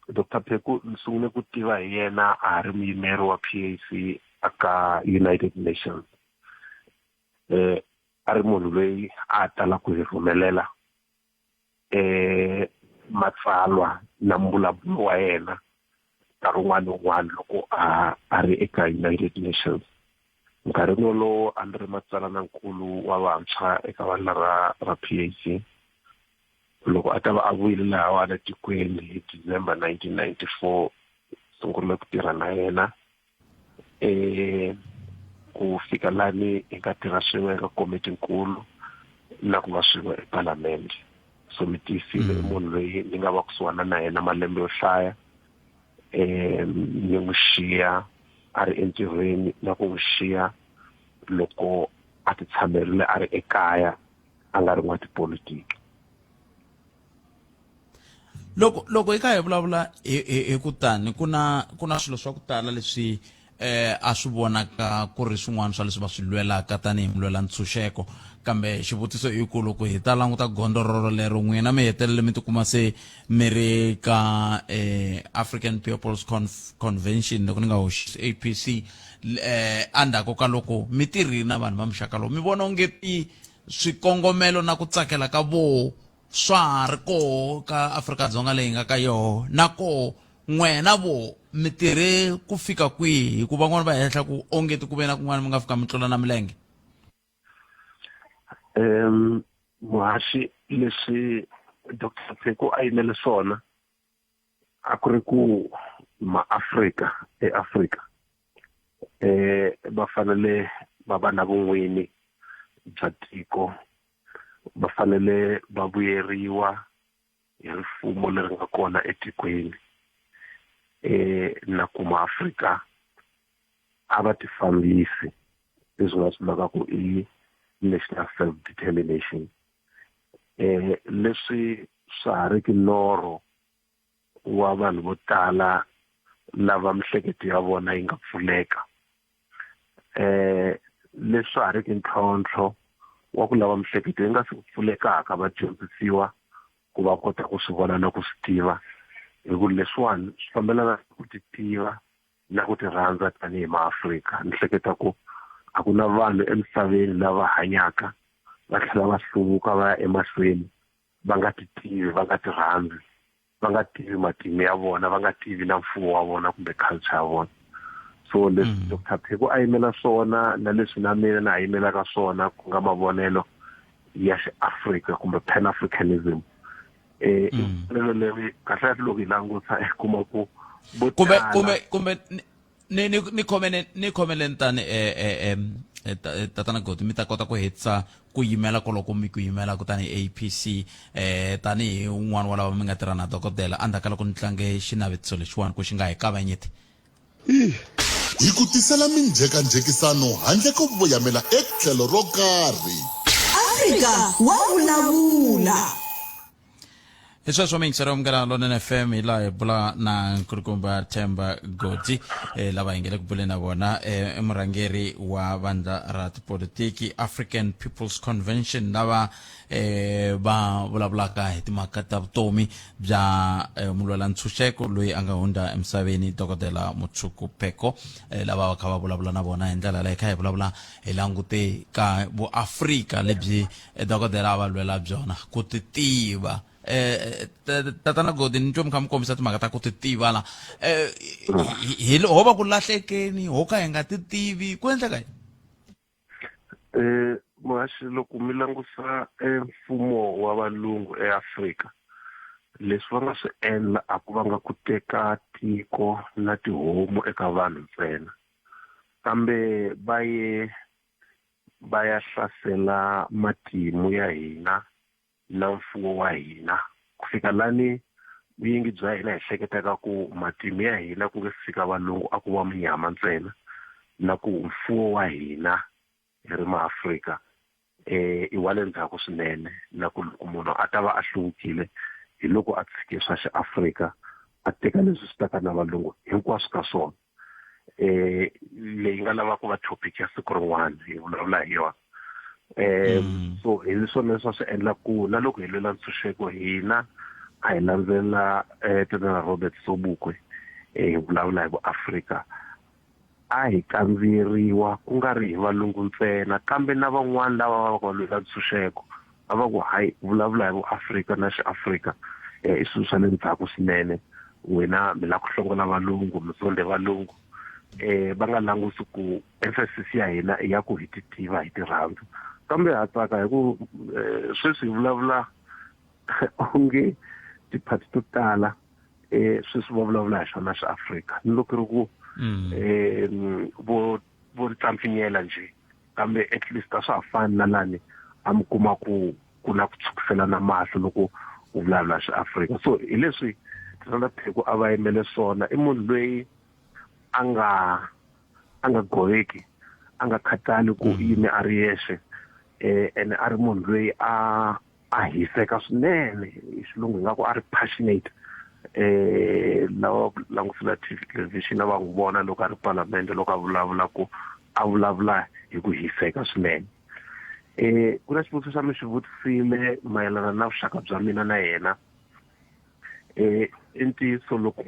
Dr Pheko ni sungule ku tiva hi yena a ha ri muyimeri wa PAC aka United Nations eh a ri munhu loyi a tala ku hi rhumelela eh matsalwa na mbulavulo wa yena nkarhi wun'wana ni wun'wana loko a a ri eka United Nations nkarhini wolowo a ni ri matsalanankulu wa vantshwa eka vandla ra ra PAC loko a ta va a vuyile lahawani etikweni hi December 1994 sungurile ku tirha na yena eh ku fika lani hi nga tirha swin'we eka komiti nkulu na ku va swin'we epalamende so mi tiyisile i munhu loyi ni nga va kusuhana na yena malembe yo hlaya eh ni n'wi xiya a ri entirhweni na ku n'wi xiya loko a ti tshamerile a ri ekaya a nga ri n'watipolitiki loko loko hi kha hi vulavula hi hi ku tani ku na ku na swilo swa ku tala leswi eh a swi vonaka ku ri swin'wana swa leswi va swi lwelaka tanihi mulwela ntshunxeko kambe xivutiso i ku loko hi ta languta gondzo roro lero n'wina mi hetelele mi tikuma se mi ri ka eh, African People's Conf Convention loko ni nga hoxisi APC eh endzhaku ka loko mi tirhile na vanhu va muxaka lowu mi vona onge ti swikongomelo na ku tsakela ka voho swa ha ri koho ka Afrika-Dzonga leyi nga ka yoho na koho n'wena vo mi tirhe ku fika kwihi hikuva van'wana va hehla ku onge ti ku ve na kun'wana mi nga fika mi tlula na milenge um muhaxi leswi Dr Pheko a yimele swona a ku ri ku maAfrika eAfrika eh va fanele va va na vun'wini bya tiko va fanele va vuyeriwa hi rifumo leri nga kona etikweni eh na ku maAfrika a va tifambisi leswi nga swi vulaka ku i national self determination eh leswi swa ha riki norho wa vanhu vo tala lava mihleketo ya vona yi nga pfuleka eh leswi ha riki ntlhontlho wa ku lava mihleketo yi nga si pfulekaka va dyondzisiwa ku va kota ku swi vona na ku swi tiva hi ku leswiwani swi fambelana ku ti tiva na ku ti rhandza tanihi maAfrika ni hleketa ku a ku na vanhu emisaveni lava hanyaka va tlhela va hluvuka va ya emahlweni va nga ti tivi va nga ti rhandzi va nga tivi matimu ya vona va nga tivi na mfuwo wa vona kumbe culture ya vona so leswi mm. Dr Pheko a yimela swona na leswi na mina na yimelaka swona ku nga mavonelo ya xiAfrika kumbe Pan Africanism Eh lero leri kahle kahle loko hi languta hi kuma ku vo kumbe tala- kumbe kumbe ni ni ni khomene ni khomeleni tani eh eh em, eh, ta- eh, tatana Godi mi ta kota ku hetisa ku yimela koloko mi ku yimela kutani APC eh tanihi un'wana wa lava mi nga tirha na dokodela endzhaku ka loko ni tlange xinavetiso lexiwani ku xi nga hi kavanyeti. Hi ku tisela minjhekanjhekisano handle ko voyamela etlhelo ro karhi. Afrika wa vulavula. Hi sweswo miyingiseri wa Munghana Lonene FM hi laha hi bula na nkulukumba Themba Godi eh, lava hi nge le ku buleni na vona eh, i murhangeri wa vandla ra tipolitiki African People's Convention lava eh, va vulavulaka hi timhaka ta vutomi bya eh, mulwela ntshunxeko loyi a nga hundza emisaveni dokodela Mutshuku Pheko eh, lava va kha va vulavula na vona hi ndlela leyi kha hi vulavula hi langute ka vuafrika lebyi eh, dokodela a va lwela byona ku ti tiva eh tatana Godi ni twe mi kha mi kombisa timhaka ta ku ti tiva la eh hi ho va ku lahlekeni ho ka hi nga ti tivi ku endleka yini? Eh muhaxi loko mi langusa e mfumo wa valungu eAfrika leswi va nga swi endla a ku vanga ku teka tiko na tihomu eka vanhu ntsena kambe va ye va ya hlasela matimu ya hina na mfuwo wa hina ku fika lani vuyingi bya hina hi hleketaka ku matimu ya hina ku nge fika valungu a ku va munyama ntsena na ku mfuwo wa hina hi ri maAfrika eh i wa le ndzhaku swinene na ku loko munhu a ta va a hluvukile hi loko a tshike swa xiAfrika a teka leswi swi taka na valungu hinkwaswo ka swona eh leyi nga lava ku va topic ya siku rin'wana hi vulavula hi yona eh so hi swona leswi swi endla ku na loko hi lwela ntshunxeko hina a hi landzela eh tatana Robert Sobukwe eh hi vulavula hi vuAfrika a hi kandziyeriwa ku nga ri hi valungu ntsena kambe na van'wana lava va va lwela ntshunxeko a va ku hayi vulavula hi vuAfrika na xiAfrika eh, i swilo swa le ndzhaku swinene wena mi la ku hlongola valungu mi zonde valungu eh va nga langusi ku emphasis ya hina i ya ku hi ti tiva hi ti rhandza kambe ha tsaka hi ku eh, sweswi hi vulavula onge tiphati to tala eh sweswi va vulavula hi swona swa Afrika ni loko ri ku eh vo vo ri tsampfinyela nje kambe at least a swa ha fani na lani a mi kuma ku ku na ku tshukiselana mahlo loko u vulavula swi Afrika so hi leswi Tatana Pheko a va yimele swona i munhu loyi a nga a nga goveki a nga khathali ku yime a ri yexe eh ene a ri munhu loyi a a hiseka swinene hi xilungu hi nga ku a ri passionate eh lava langusela television va n'wi vona loko a ri palamende loko a vulavula ku a vulavula hi ku hiseka swinene eh ku na xivutiso xa mi xi vutisile mayelana na vuxaka bya mina na yena eh i ntiyiso loko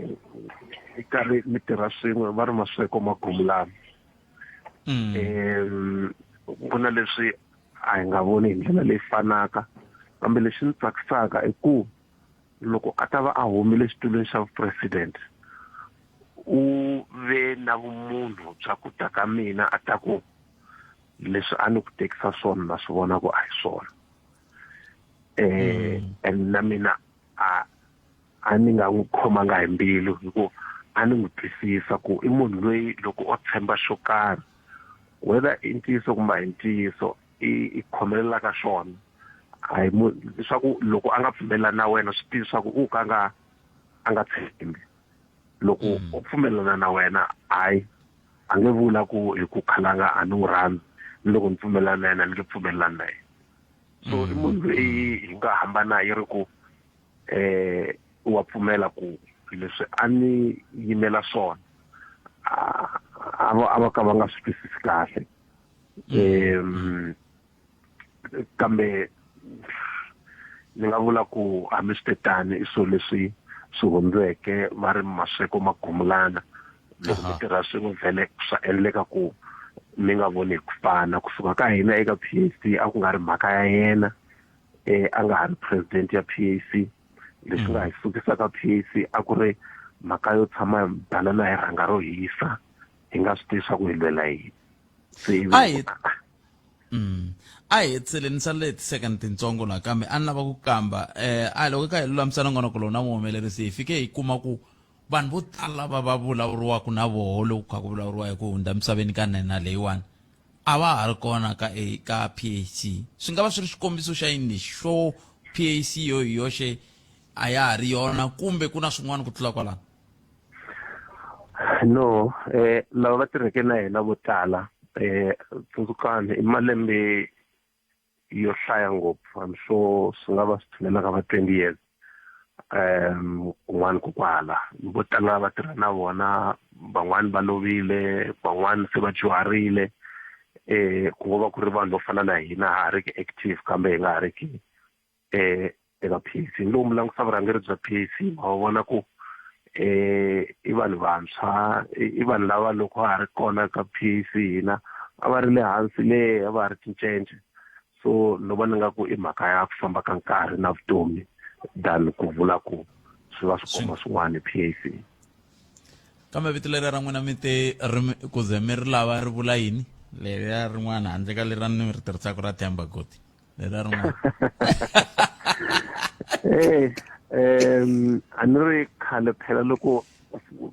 mi karhi mi tirha swin'we va ri masweko magumulana um ku na leswi a hi nga voni hi ndlela leyi fanaka kambe lexi ni tsakisaka i ku loko a ta va a humile xitulwini xa vupresident u ve na vumunhu bya ku ta ka mina a ta ku leswi a ni ku tekisa swona na swi vona ku a hi swona eh and na mina a a ni nga n'wi khomanga hi mbilu hi ku a ni n'wi twisisa ku i munhu loyi loko o tshemba xo karhi whether i ntiyiso kumbe a hi ntiyiso i i khomelela ka xona a hi mu leswaku loko a nga pfumelelani na wena swi tivi swa ku u ka nga a nga tshembi loko o pfumelelana na wena hayi a nge vula ku hi ku khalanga a ni n'wi rhandzi ni loko ni pfumelelana na yena ni nge pfumelelani na yena so i munhu loyi hi nga hambana yi ri ku eh wa pfumela ku leswi a ni yimela swona a va a va ka va nga swi twisisi kahle um kambe ni nga vula ku hambi swi te tani i swilo leswi swi hundzeke va ri masweko magumulana loko mi tirha swin'we vhele swa endleka ku mi nga voni hi ku fana kusuka ka hina eka P_A_C a ku nga ri mhaka ya yena eh a nga ha ri president ya PAC leswi nga hi sukisa ka PAC a ku ri mhaka yo tshama hi banana hi rhanga ro hisa hi nga swi tivi swa ku hi lwela yini se a hi A hi hetisele ni salele hi ti-second tintsongo laha kambe a ni lava ku kamba um a hi loko ka hi lulamisa nongonoko lowu na muhumelerisi hi fike hi kuma ku vanhu vo tala va va vulavuriwaka na voho loko kha ku vulavuriwa hi ku hundza misaveni ka nhenha leyiwani a va ha ri kona ka A, ka PAC swi nga va swi ri xikombiso xa yini lexi xo PAC yo hi yoxe a ya ha ri yona kumbe ku na swin'wana ku tlula kwalano no eh lava va tirheke na hina vo tala eh tsundzukani i malembe yo hlaya ngopfu I'm sure swi nga va swi tshinela ka va 20 years um kun'wana ko kwala vo tala va tirha na vona van'wani va lovile van'wani se va dyuharile eh ku ngo va ku ri vanhu vo fana na hina ha ri ki active kambe hi nga ha ri ki eh eka PAC ni loko mi langusa vurhangeri bya PAC ma vona ku eh i vanhu vantshwa i vanhu lava loko ha ri kona ka PAC hina a va ri le hansi le a va ri tincence so no vona nga ku i mhaka ya ku famba ka nkarhi na vutomi than ku vula ku swi va swi komba swin'wana PAC kambe vito leri ra n'wina mi te ri ku ze mi ri lava ri vula yini leriya rin'wana handle ka leri ra ni ri tirhisaka ra Themba Godi leriya rin'wana eh um a ni ri khale phela loko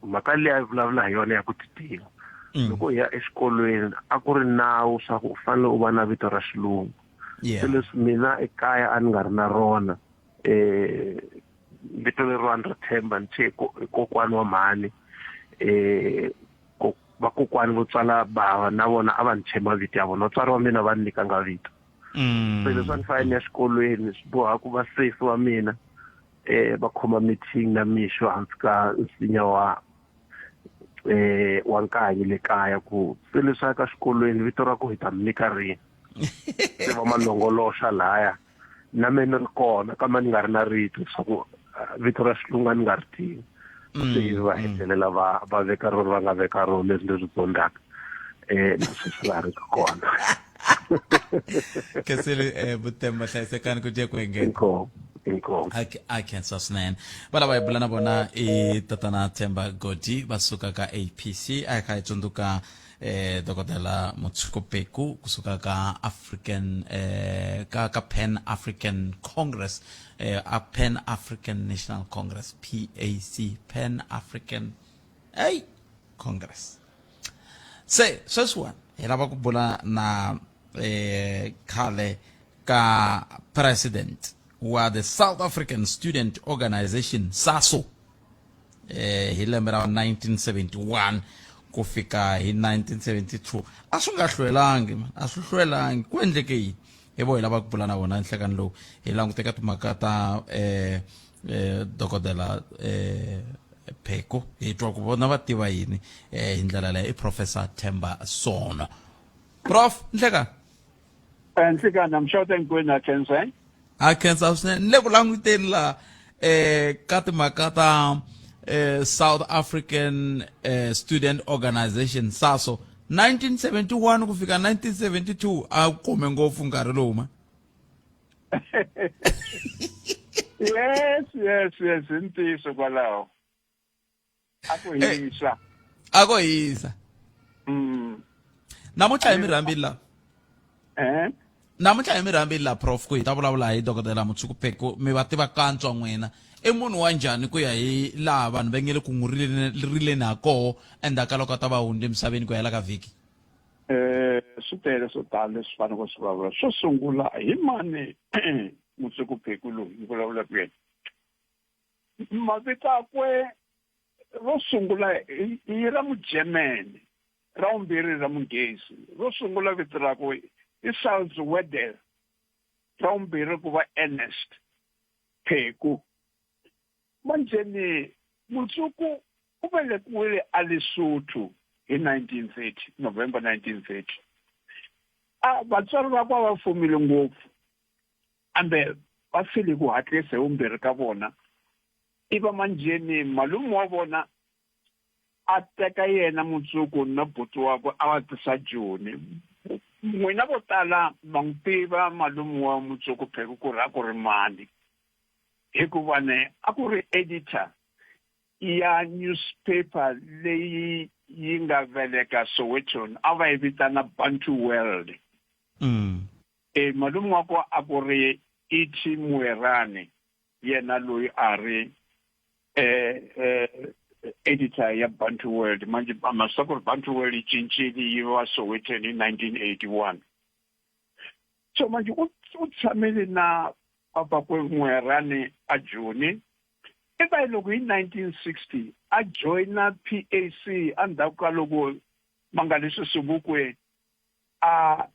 mhaka leyi a yi vulavula hi yona ya ku titiva mm. loko hi ya exikolweni a ku ri nawu swa ku u fanele u va na vito ra xilungu se leswi mina ekaya a ni nga ri na rona eh vito leriwani ra Themba ni thye kokwani wa mhani eh vakokwani vo tswala bava na vona a va ni thye mavito ya vona vatswari va mina va ni nyikanga vito mm. se leswi a ni fanele ni ya xikolweni swi boha ku va sesi wa mina eh va khoma meeting na mixo hansi ka nsinya wa eh wa nkanyi le kaya ku se leswi ya ka xikolweni vito ra ku hi ta mi nyika rini se va malongoloxa laya na me ni ri kona kambe ni nga ri na rito leswaku eh, vito ra xilungu a ni nga ri tivi mm, se va mm. hetelela va va veka rona va nga veka rona leswi leswi tsondaka um na sweswi ra ha ri kona khensile eh, vutemba hlayisekani ku dya ku engeta inkomu inkomu a khensa swinene va lava hi bula na vona i tatana Themba Godi va suka ka APC a hi kha hi tsundzuka eh dokodela Motshoko Pheko kusuka ka African eh ka ka Pan African Congress eh a Pan African National Congress PAC Pan African hey Congress se sweswiwani hi lava ku bula na eh khale ka president wa the South African Student Organization SASO eh hi lembe ra 1971 ku fika hi 1972 a swi nga hlwelangi man a swi hlwelangi ku endleke yini hi vo hi lava ku bula na vona nhlekani lowu hi languteka timhaka ta eh eh dokodela eh Pheko hi twa ku vona va tiva yini eh hi ndlela leyi i professor Themba Sono prof nhlekani Nhlikani I'm sure hinkwenu ha khensa eh? Ha khensa swinene ni le ku languteni laha eh ka timhaka ta eh South African eh, Student Organization SASO 1971 ku fika 1972 a kume ngopfu nkarhi lowu ma yes yes yes i ntiyiso kwalaho a ku eh, hisa a ku hisa namuntlha hi mi rhambile la eh namuntlha hi mi rhambile la prof ku hi ta vulavula hi dokodela Motshoko Pheko mi va tiva kantswa n'wina i munhu wa njhani ku ya hi laha vanhu va nge le ku n'wi rileni ha koho endzhaku ka loko a ta va hundze emisaveni ku hela ka vhiki eh swi tele swo tala leswi faneleke swi vulavula xo sungula hi mani Motshoko Pheko loyi ni vulavulaka yena mavito akwe ro sungula i ra mugermany ra vumbirhi ra munghezi ro sungula vito rakwe i Salzwedel ra vumbirhi ku va Ernest Pheko manjheni Motshoko u velekiwile a Lesotho hi 1930 November 1930 a vatswari vakwe a va fumile ngopfu kambe va file ku hatlisa hi vumbirhi ka vona iva manjheni malume wa vona a teka yena Motshoko na buti wakwe a va tisa Joni n'wina vo tala ma n'wi tiva malume wa Motshoko Pheko ku ri a ku ri mani hikuva ne a ku ri editor ya newspaper leyi yi nga veleka Sowetan a va yi vitana Bantu World. E malume wa kona a ku ri E.T. Moerane yena loyi a ri eh eh editor ya Bantu World manje ma swi ku ri Bantu World yi cincile yi va Sowetan hi 1981 so manje u u tshamile na papakwe Moerane a Joni iva loko hi 1960 a joyina PAC endzhaku ka loko Mangaliso Sobukwe a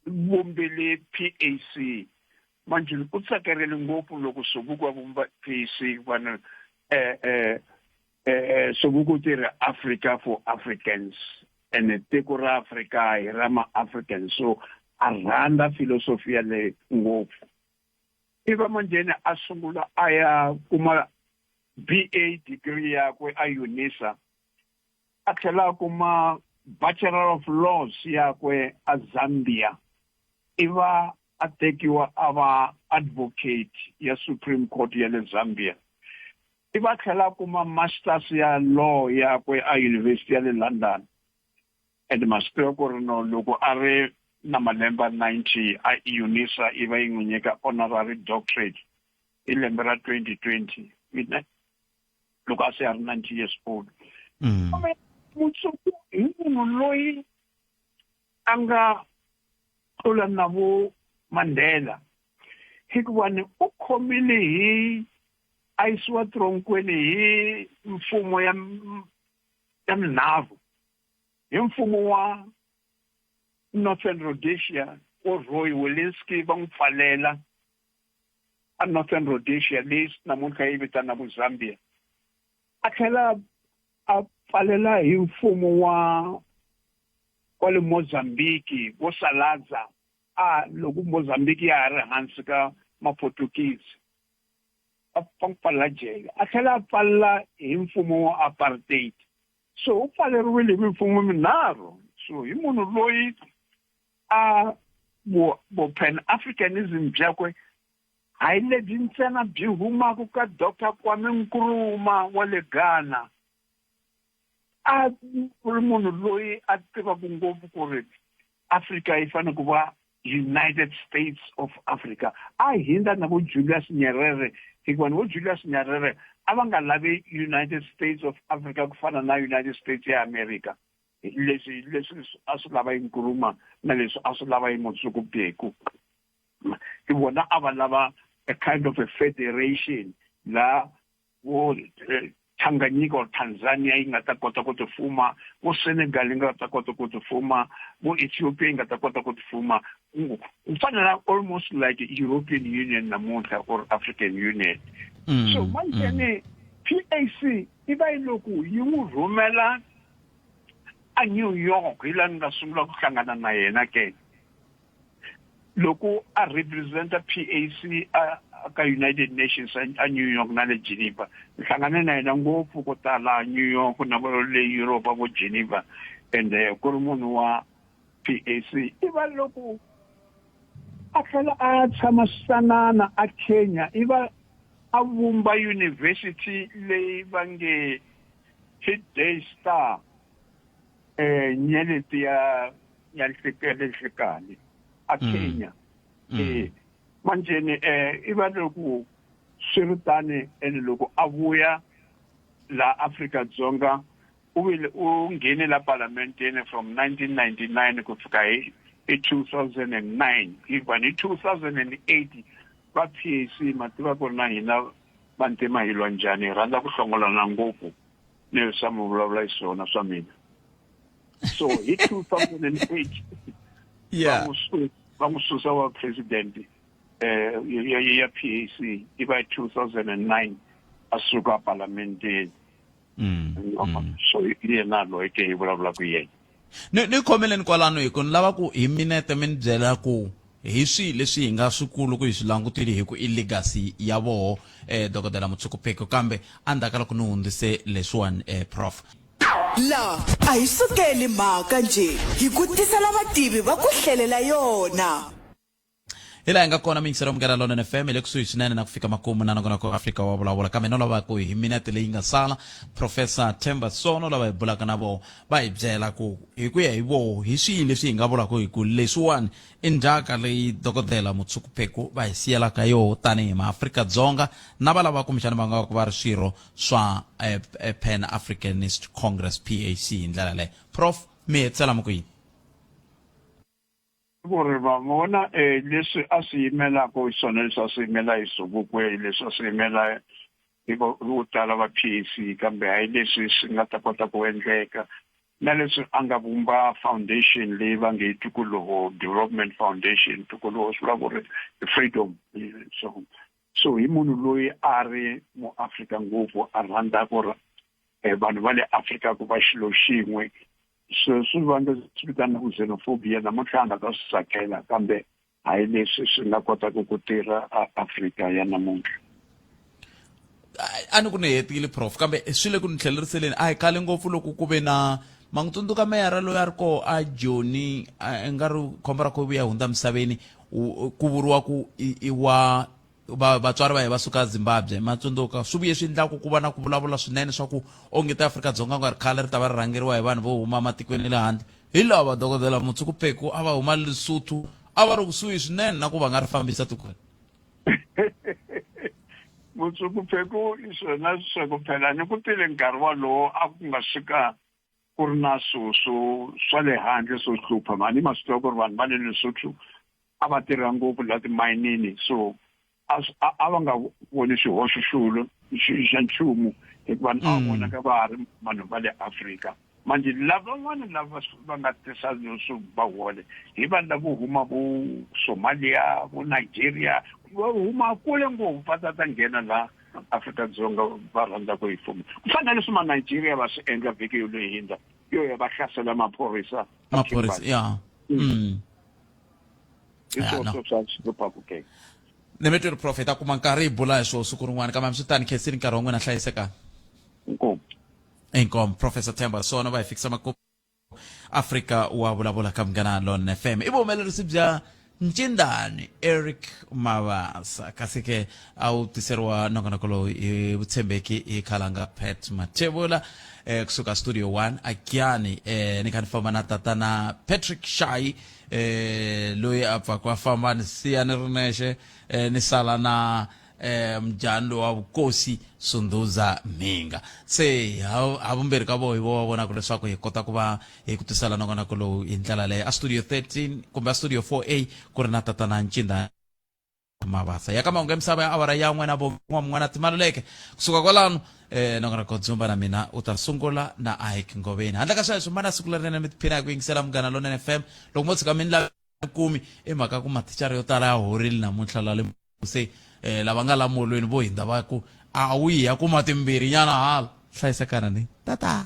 vumbile PAC manje u tsakerile ngopfu loko Sobukwe a vumba PAC vanhu eh eh eh Sobukwe u tirhe Africa for Africans and tiko ra Afrika hi ra ma-Africans so a rhandza filosofi yaleyo ngopfu iva manjheni a sungula a ya kuma BA degree yakwe a UNISA a tlhela a kuma Bachelor of Laws yakwe a Zambia iva a tekiwa a va advocate ya Supreme Court ya le Zambia iva a tlhela a kuma masters ya law yakwe a University ya le London and ma swi tiva ku ri no loko a ri na malembe 90 a UNISA iva yi n'wi nyika honorary doctorate hi lembe ra 2020 mina loko a se a ri 90 years old kambe Mutsuku hi munhu loyi a nga tlula na vo Mandela hikuva ni u khomile hi a yisiwa tronkweni hi mfumo ya ya minharhu hi mfumo wa Northern Rhodesia wo Roy Welensky va n'wi pfalela a Northern Rhodesia leyi namuntlha yi vitanaku Zambia a tlhela a pfalela hi mfumo wa wa le Mozambique vo Salazar a loko Mozambique ya ha ri hansi ka Maportuguese a va n'wi pfalela jele a tlhela a pfalela hi mfumo wa apartheid so u pfaleriwile hi mimfumo minharhu so hi munhu loyi a vo vo pan africanism byakwe hayi lebyi ntsena byi humaka ka Dr Kwame Nkrumah wa le Ghana a ri munhu loyi a tivaka ngopfu ku ri Afrika yi fanele ku va United States of Africa a hindza na vo Julius Nyerere hikuva ni vo Julius Nyerere a va nga lavi United States of Africa ku fana na United States ya America leswi leswi a swi lava yi Nkrumah na leswi a swi lava yi Motsuku Beko hi vona a va lava a kind of a federation la vo eh, Tanganyika or Tanzania yi nga ta kota ku tifuma vo Senegal yi nga ta kota ku tifuma vo Ethiopia yi nga ta kota ku tifuma ku fana na almost like European Union namuntlha or African Union so manjheni PAC yi va yi loko yi n'wi rhumela a New York hi laha ni nga sungula ku hlangana na yena ke loko a representa PAC a ka United Nations a New York na le Geneva ni hlangane na yena ngopfu ko tala New York na vo le Europe vo Geneva and eh, ku ri munhu wa PAC i va loko a tlhela a tshama sanana a Kenya i va a vumba university leyi va nge hi Day Star eh nyeleti ya ya nhlekele nhlekani a Kenya eh manjeni eh i va loko swi ri tani ene loko a vuya la Afrika Dzonga u vile u nghene la palamenteni from 1999 ku fika hi hi 2009 hikuva hi 2008 va PAC ma tiva ku ri na hina vantima hi lwa njhani hi rhandza ku hlongolana ngopfu ni swa mi vulavula hi swona swa mina so hi 2008 yeah va n'wi susa wa president eh ya ya PAC i va 2009 a suka parlamenteni so hi yena loyi ke hi vulavulaka yena ni ni khomeleni kwalano hi ku ni lava ku hi minete mi ni byela ku hi swihi leswi hi nga swikulu ku hi swi langutile hi ku i legacy ya voho eh dokodela Mutshuku Pheko kambe endzhaku ka loko ni hundzise leswiwani eh prof La a hi sukeli mhaka njhe, hi ku tisela vativi va ku hlelela yona. Hi laha hi nga kona miyingiselo ya Munghana Lonene FM hi le kusuhi swinene na ku fika makumu na nongonoko wa Afrika wa vulavula kambe no lava ku hi minete leyi nga sala Professor Themba Sono lava hi bulaka na voho va hi byela ku hi ku ya hi voho hi swihi leswi hi nga vulaka hi ku leswiwani i ndzhaka leyi dokodela Motshoko Pheko va hi siyelaka yoho tanihi maAfrika-Dzonga na va lava kumbexana va nga va ku va ri swirho swa eh, eh, Pan Africanist Congress PAC hi ndlela leyo Prof mi hetisela mi ku yini ku ri va vona um leswi a swi yimelaka hi swona leswi a swi yimela hi Sobukwe leswi a swi yimela hi vo tala va P_A_C kambe hayi leswi swi nga ta kota ku endleka na leswi a nga vumba foundation leyi va nge i Tikoloho Development Foundation Tikoloho swi vula ku ri freedom so so hi munhu loyi a ri muAfrika ngopfu a rhandza ku ri eh, vanhu va le Afrika ku va xilo xin'we so swi vanga swi vitanaku xenophobia namuntlha a nga ta swi tsakela kambe hayi leswi swi nga kotaka ku tirha aAfrika ya namuntlha a ni ku ni hetile prof kambe swi le ku ni tlheleriseleni a hi khale ngopfu loko ku ve na ma n'wi tsundzuka meyara loyi a ri koho a joni i nga ri khombo ra ko vuya hundza misaveni ku vuriwa ku i wa va vatswari va ye va suka Zimbabwe ma tsundzuka swi vuye swi endlaku ku va na ku vulavula swinene swa ku onge ta Afrika-Dzonga nga ri khale ri ta va ri rhangeriwa hi vanhu vo huma matikweni ya le handle hi lava dokodela Motshoko Pheko a va huma Lesotho a va ri kusuhi swinene na ku va nga ri fambisa tikweni Motshoko Pheko i swona swa ku phela ni ku tile nkarhi walowo a ku nga swika ku ri na swo swo swa le handle swo hlupha mani ma swi tiva ku ri vanhu va le Lesotho a va tirha ngopfu la timayinini so a va nga voni xihoxo xulo xa nchumu hikuva a va vonaka va ha ri vanhu va le Afrika manje lavan'wana lava va nga tisa leswo va hole hi vanhu lavo huma vo Somalia vo Nigeria va huma kule ngopfu va ta ta nghena la Afrika-Dzonga va rhandza ku yi fuma ku fana na leswi ma-Nigeria va swi endla vhiki yo leyi hindza yo ya va hlasela maphorisa maphorisa ya hi swona swa swi ke ni mi tweri profeta a kuma nkarhi hi bula hi swona siku rin'wana kambe swi tani khensini nkarhi wa n'wina hlayisekani inkomu inkomu professor Themba Sono va hi fikisa makumu Afrika wa vulavula ka Munghana Lonene FM i vuhumelerisi bya Ncindani Eric Mabasa kasi ke a wu tiseriwa nongonoko lowu hi vutshembeki hi khalanga Pat Mathebula eh, kusuka studio 1 agyani eh, ni kha ni famba na tatana Patrick Shai eh, loyi a pfaka a famba ni siya ni ri nexe eh, ni sala na eh, mujhani lowa wa vukosi Sunduza Mhinga se ha vumbirhi ka voho hi vo va vonaka leswaku hi kota ku va hi ku tisela nongonoko lowu hi ndlela leyo a studio 13 kumbe a studio 4A ku ri na tatana Ncinda Mabasa ya ka mahungu ya misava ya awara ya n'we na vo n'wana Timaluleke kusuka kwalano eh nongonoko Dzumba na mina u ta sungula na Ike Ngoveni handle ka sweswo mana siku lerinene mi tiphina hi ku yingisela Munghana Lonene FM loko mo tshuka mi ni lava kumi i mhaka ku mathicara yo tala ya horile namuntlha la le se eh, lava nga la molweni vo hindza va ku a wu yi ya kuma timbirhi nyana hala hlayisekana ni tata.